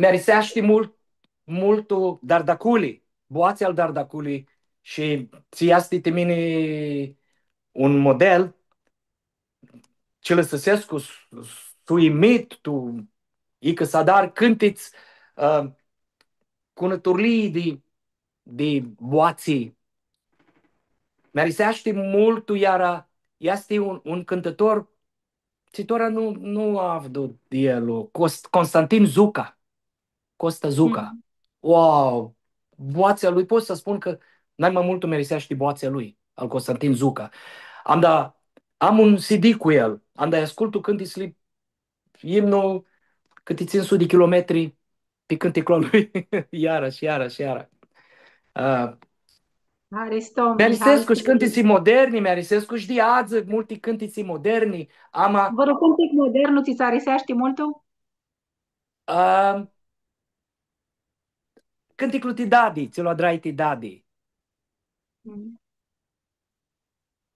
Mi-ariseashti mult, multu Dardaculi, boatsi al Dardaculi shi tsi easti ti mini un model, tsi lã sãsescu s-, s-u imit, tu, icã s-adar cãntits, ã, cu unã turlii di, di boatsi. Mi-ariseashti multu, iara easti un, un cãntãtor, tsi tora nu, nu avdu di el, Cos-, Constantin Zuca. Costa Zuca. Mm. Wow! Boatsea lui, pot s-spun cã nai ma multu mi-ariseashti boatsea lui, al Constantin Zuca. Am da, am un C D cu el, am da ascultu cãntitsli, imnul, cãti tsintsi suti di kilometri pi cãnticlu a lui, iara shi iara shi iara. Ah, haristo, mi-arisescu shi cãntitsi moderni, mi-arisescu shi di adzã, multi cãntitsi moderni, ama... Vãrã cãntic modernu tsi tsã ariseashti multu? Ã, cãnticlu ti dadi, tsi lu adrai ti dadi. Mm.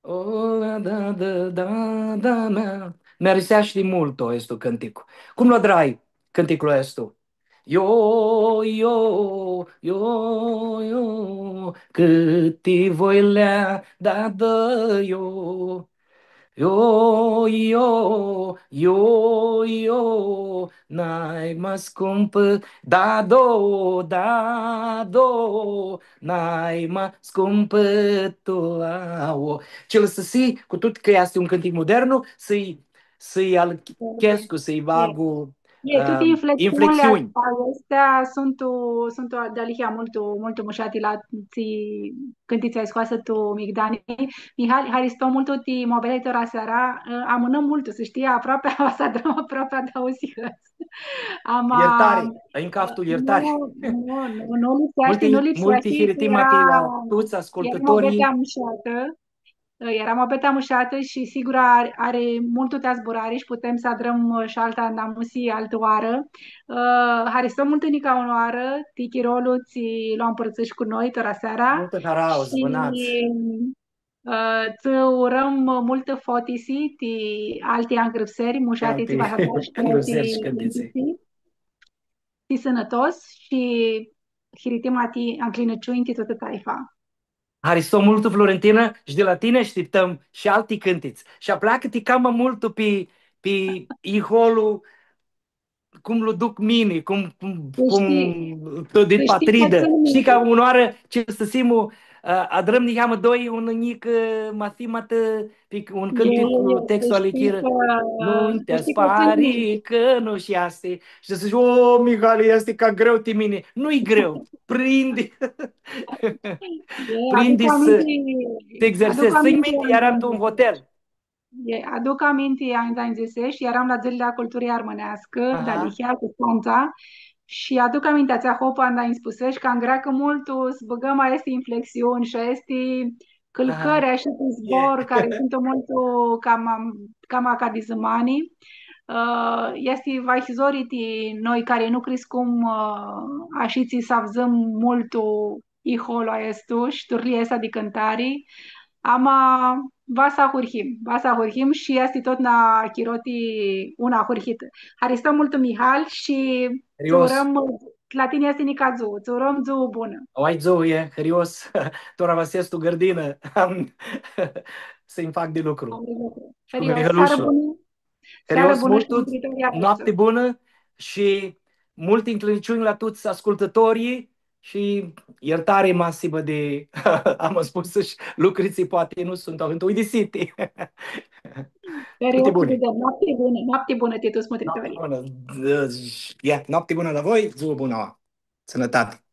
O, da, da, da, da, da mea. Mi-ariseashti multu aestu cãntic. Cum lu adrai cãnticlu aestu? Io, io, io, io, cãti voi lea, da, da, io. Io, io, io, io, naima scumpã, dado, dado, naima scumpã tu lauã. Cã lã sãsi, cu tut cã easti un cãntic modernu, s-lji, s-lji alchescu, s-lji bagu, e, tuti, ã, inflexiunili inflexiuni. Aesti suntu, suntu dealihea multu, multu mushati la tsi cãntitsi ai scoasã tu, migdani. Mihali, haristo multu ti muabeti tora seara, ã, amãnãm multu, s-shtii, aproapi, va s-adrãm aproapi dauã sihãts. Ama, iertari, ã, ãnj caftu iertari. Nu, nu, nu, nu lipseashti, multi, nu lipseashti, multi hiritimati la tuts ascultãtorlji. Eara muabeti amushatã, ã, eara muabeti amushatã shi sigur ari, ari multu ti zburari shi putem s-adrãm, ã, shi alta, namusi, altã oarã. Ã, haristo multu nica unãoarã ti chirolu tsi lu ampãrtsãsh cu noi tora seara. Multu harauã, shi, s-bãnats. Ã, tsã urãm multã fotisi ti alti angrãpseri, mushati, tsi va s-adari shi ti alti angrãpseri shi cãntitsi. Ti sãnãtos shi hiritimati ncljinãciunj ti tutã taifa. Haristo multu, Florentina, shi di la tini ashtiptãm shi alti cãntits. Shi apleacã-ti cama multu pi, pi iholu, cum lu duc mini, cum, cum, cum, di patridã. Shtii cã unãoarã, tsi s-dzãtsem, ã, adrãm niheamã doi, unã njicã mathimatã, pi un cãntic cu textul ali Chirã. Nu nj-ti pari cã nu shi easti. Shi dzãtsi, „O, Mihali, easti ca greu ti mini.” Nu-i greu. Prindi. Prindi s-ti exersezi. Tsãnj minti, earam tu un hotel. E, aduc aminti, anda nj-dzãsesh, earam la Dzãlili a Culturii Armãneascã, dealihea, Custantsa, shi aduc aminti atsea hopã anda nj-spusesh cã angreacã multu s-bãgãm aesti inflexiuni shi aesti cãlcãri, ashi, pi zbor, cari suntu multu cama, cama ca di zãmani. Ã, easti vahi zori ti noi cari nu criscum, ã, ashitsi s-avdzãm multu iholu aestu shi turlia aestã di cãntari. Ama va s-ahurhim, va s-ahurhim shi easti totna chiro ti unã ahurhitã. Haristo multu, Mihal, shi tsã urãm, la tini easti nica dzuã, tsã urãm dzuã bunã. Ai dzuã, e, hãrios, tora va s-es tu gãrdinã, am s-nj-fac di lucru. Hãrios, searã bunã. Hãrios multu, noapti bunã shi multi ncljinãciunj la tuts ascultãtorlji shi iertari ma s-hibã di am spusã shi lucri tsi poati nu suntu ahãntu uidisiti. Tuti buni. Noapti bunã, noapti bunã, ti tuts mutritorlji. Noapti bunã. Ia, noapti bunã la voi, dzuã bunã. Sãnãtati.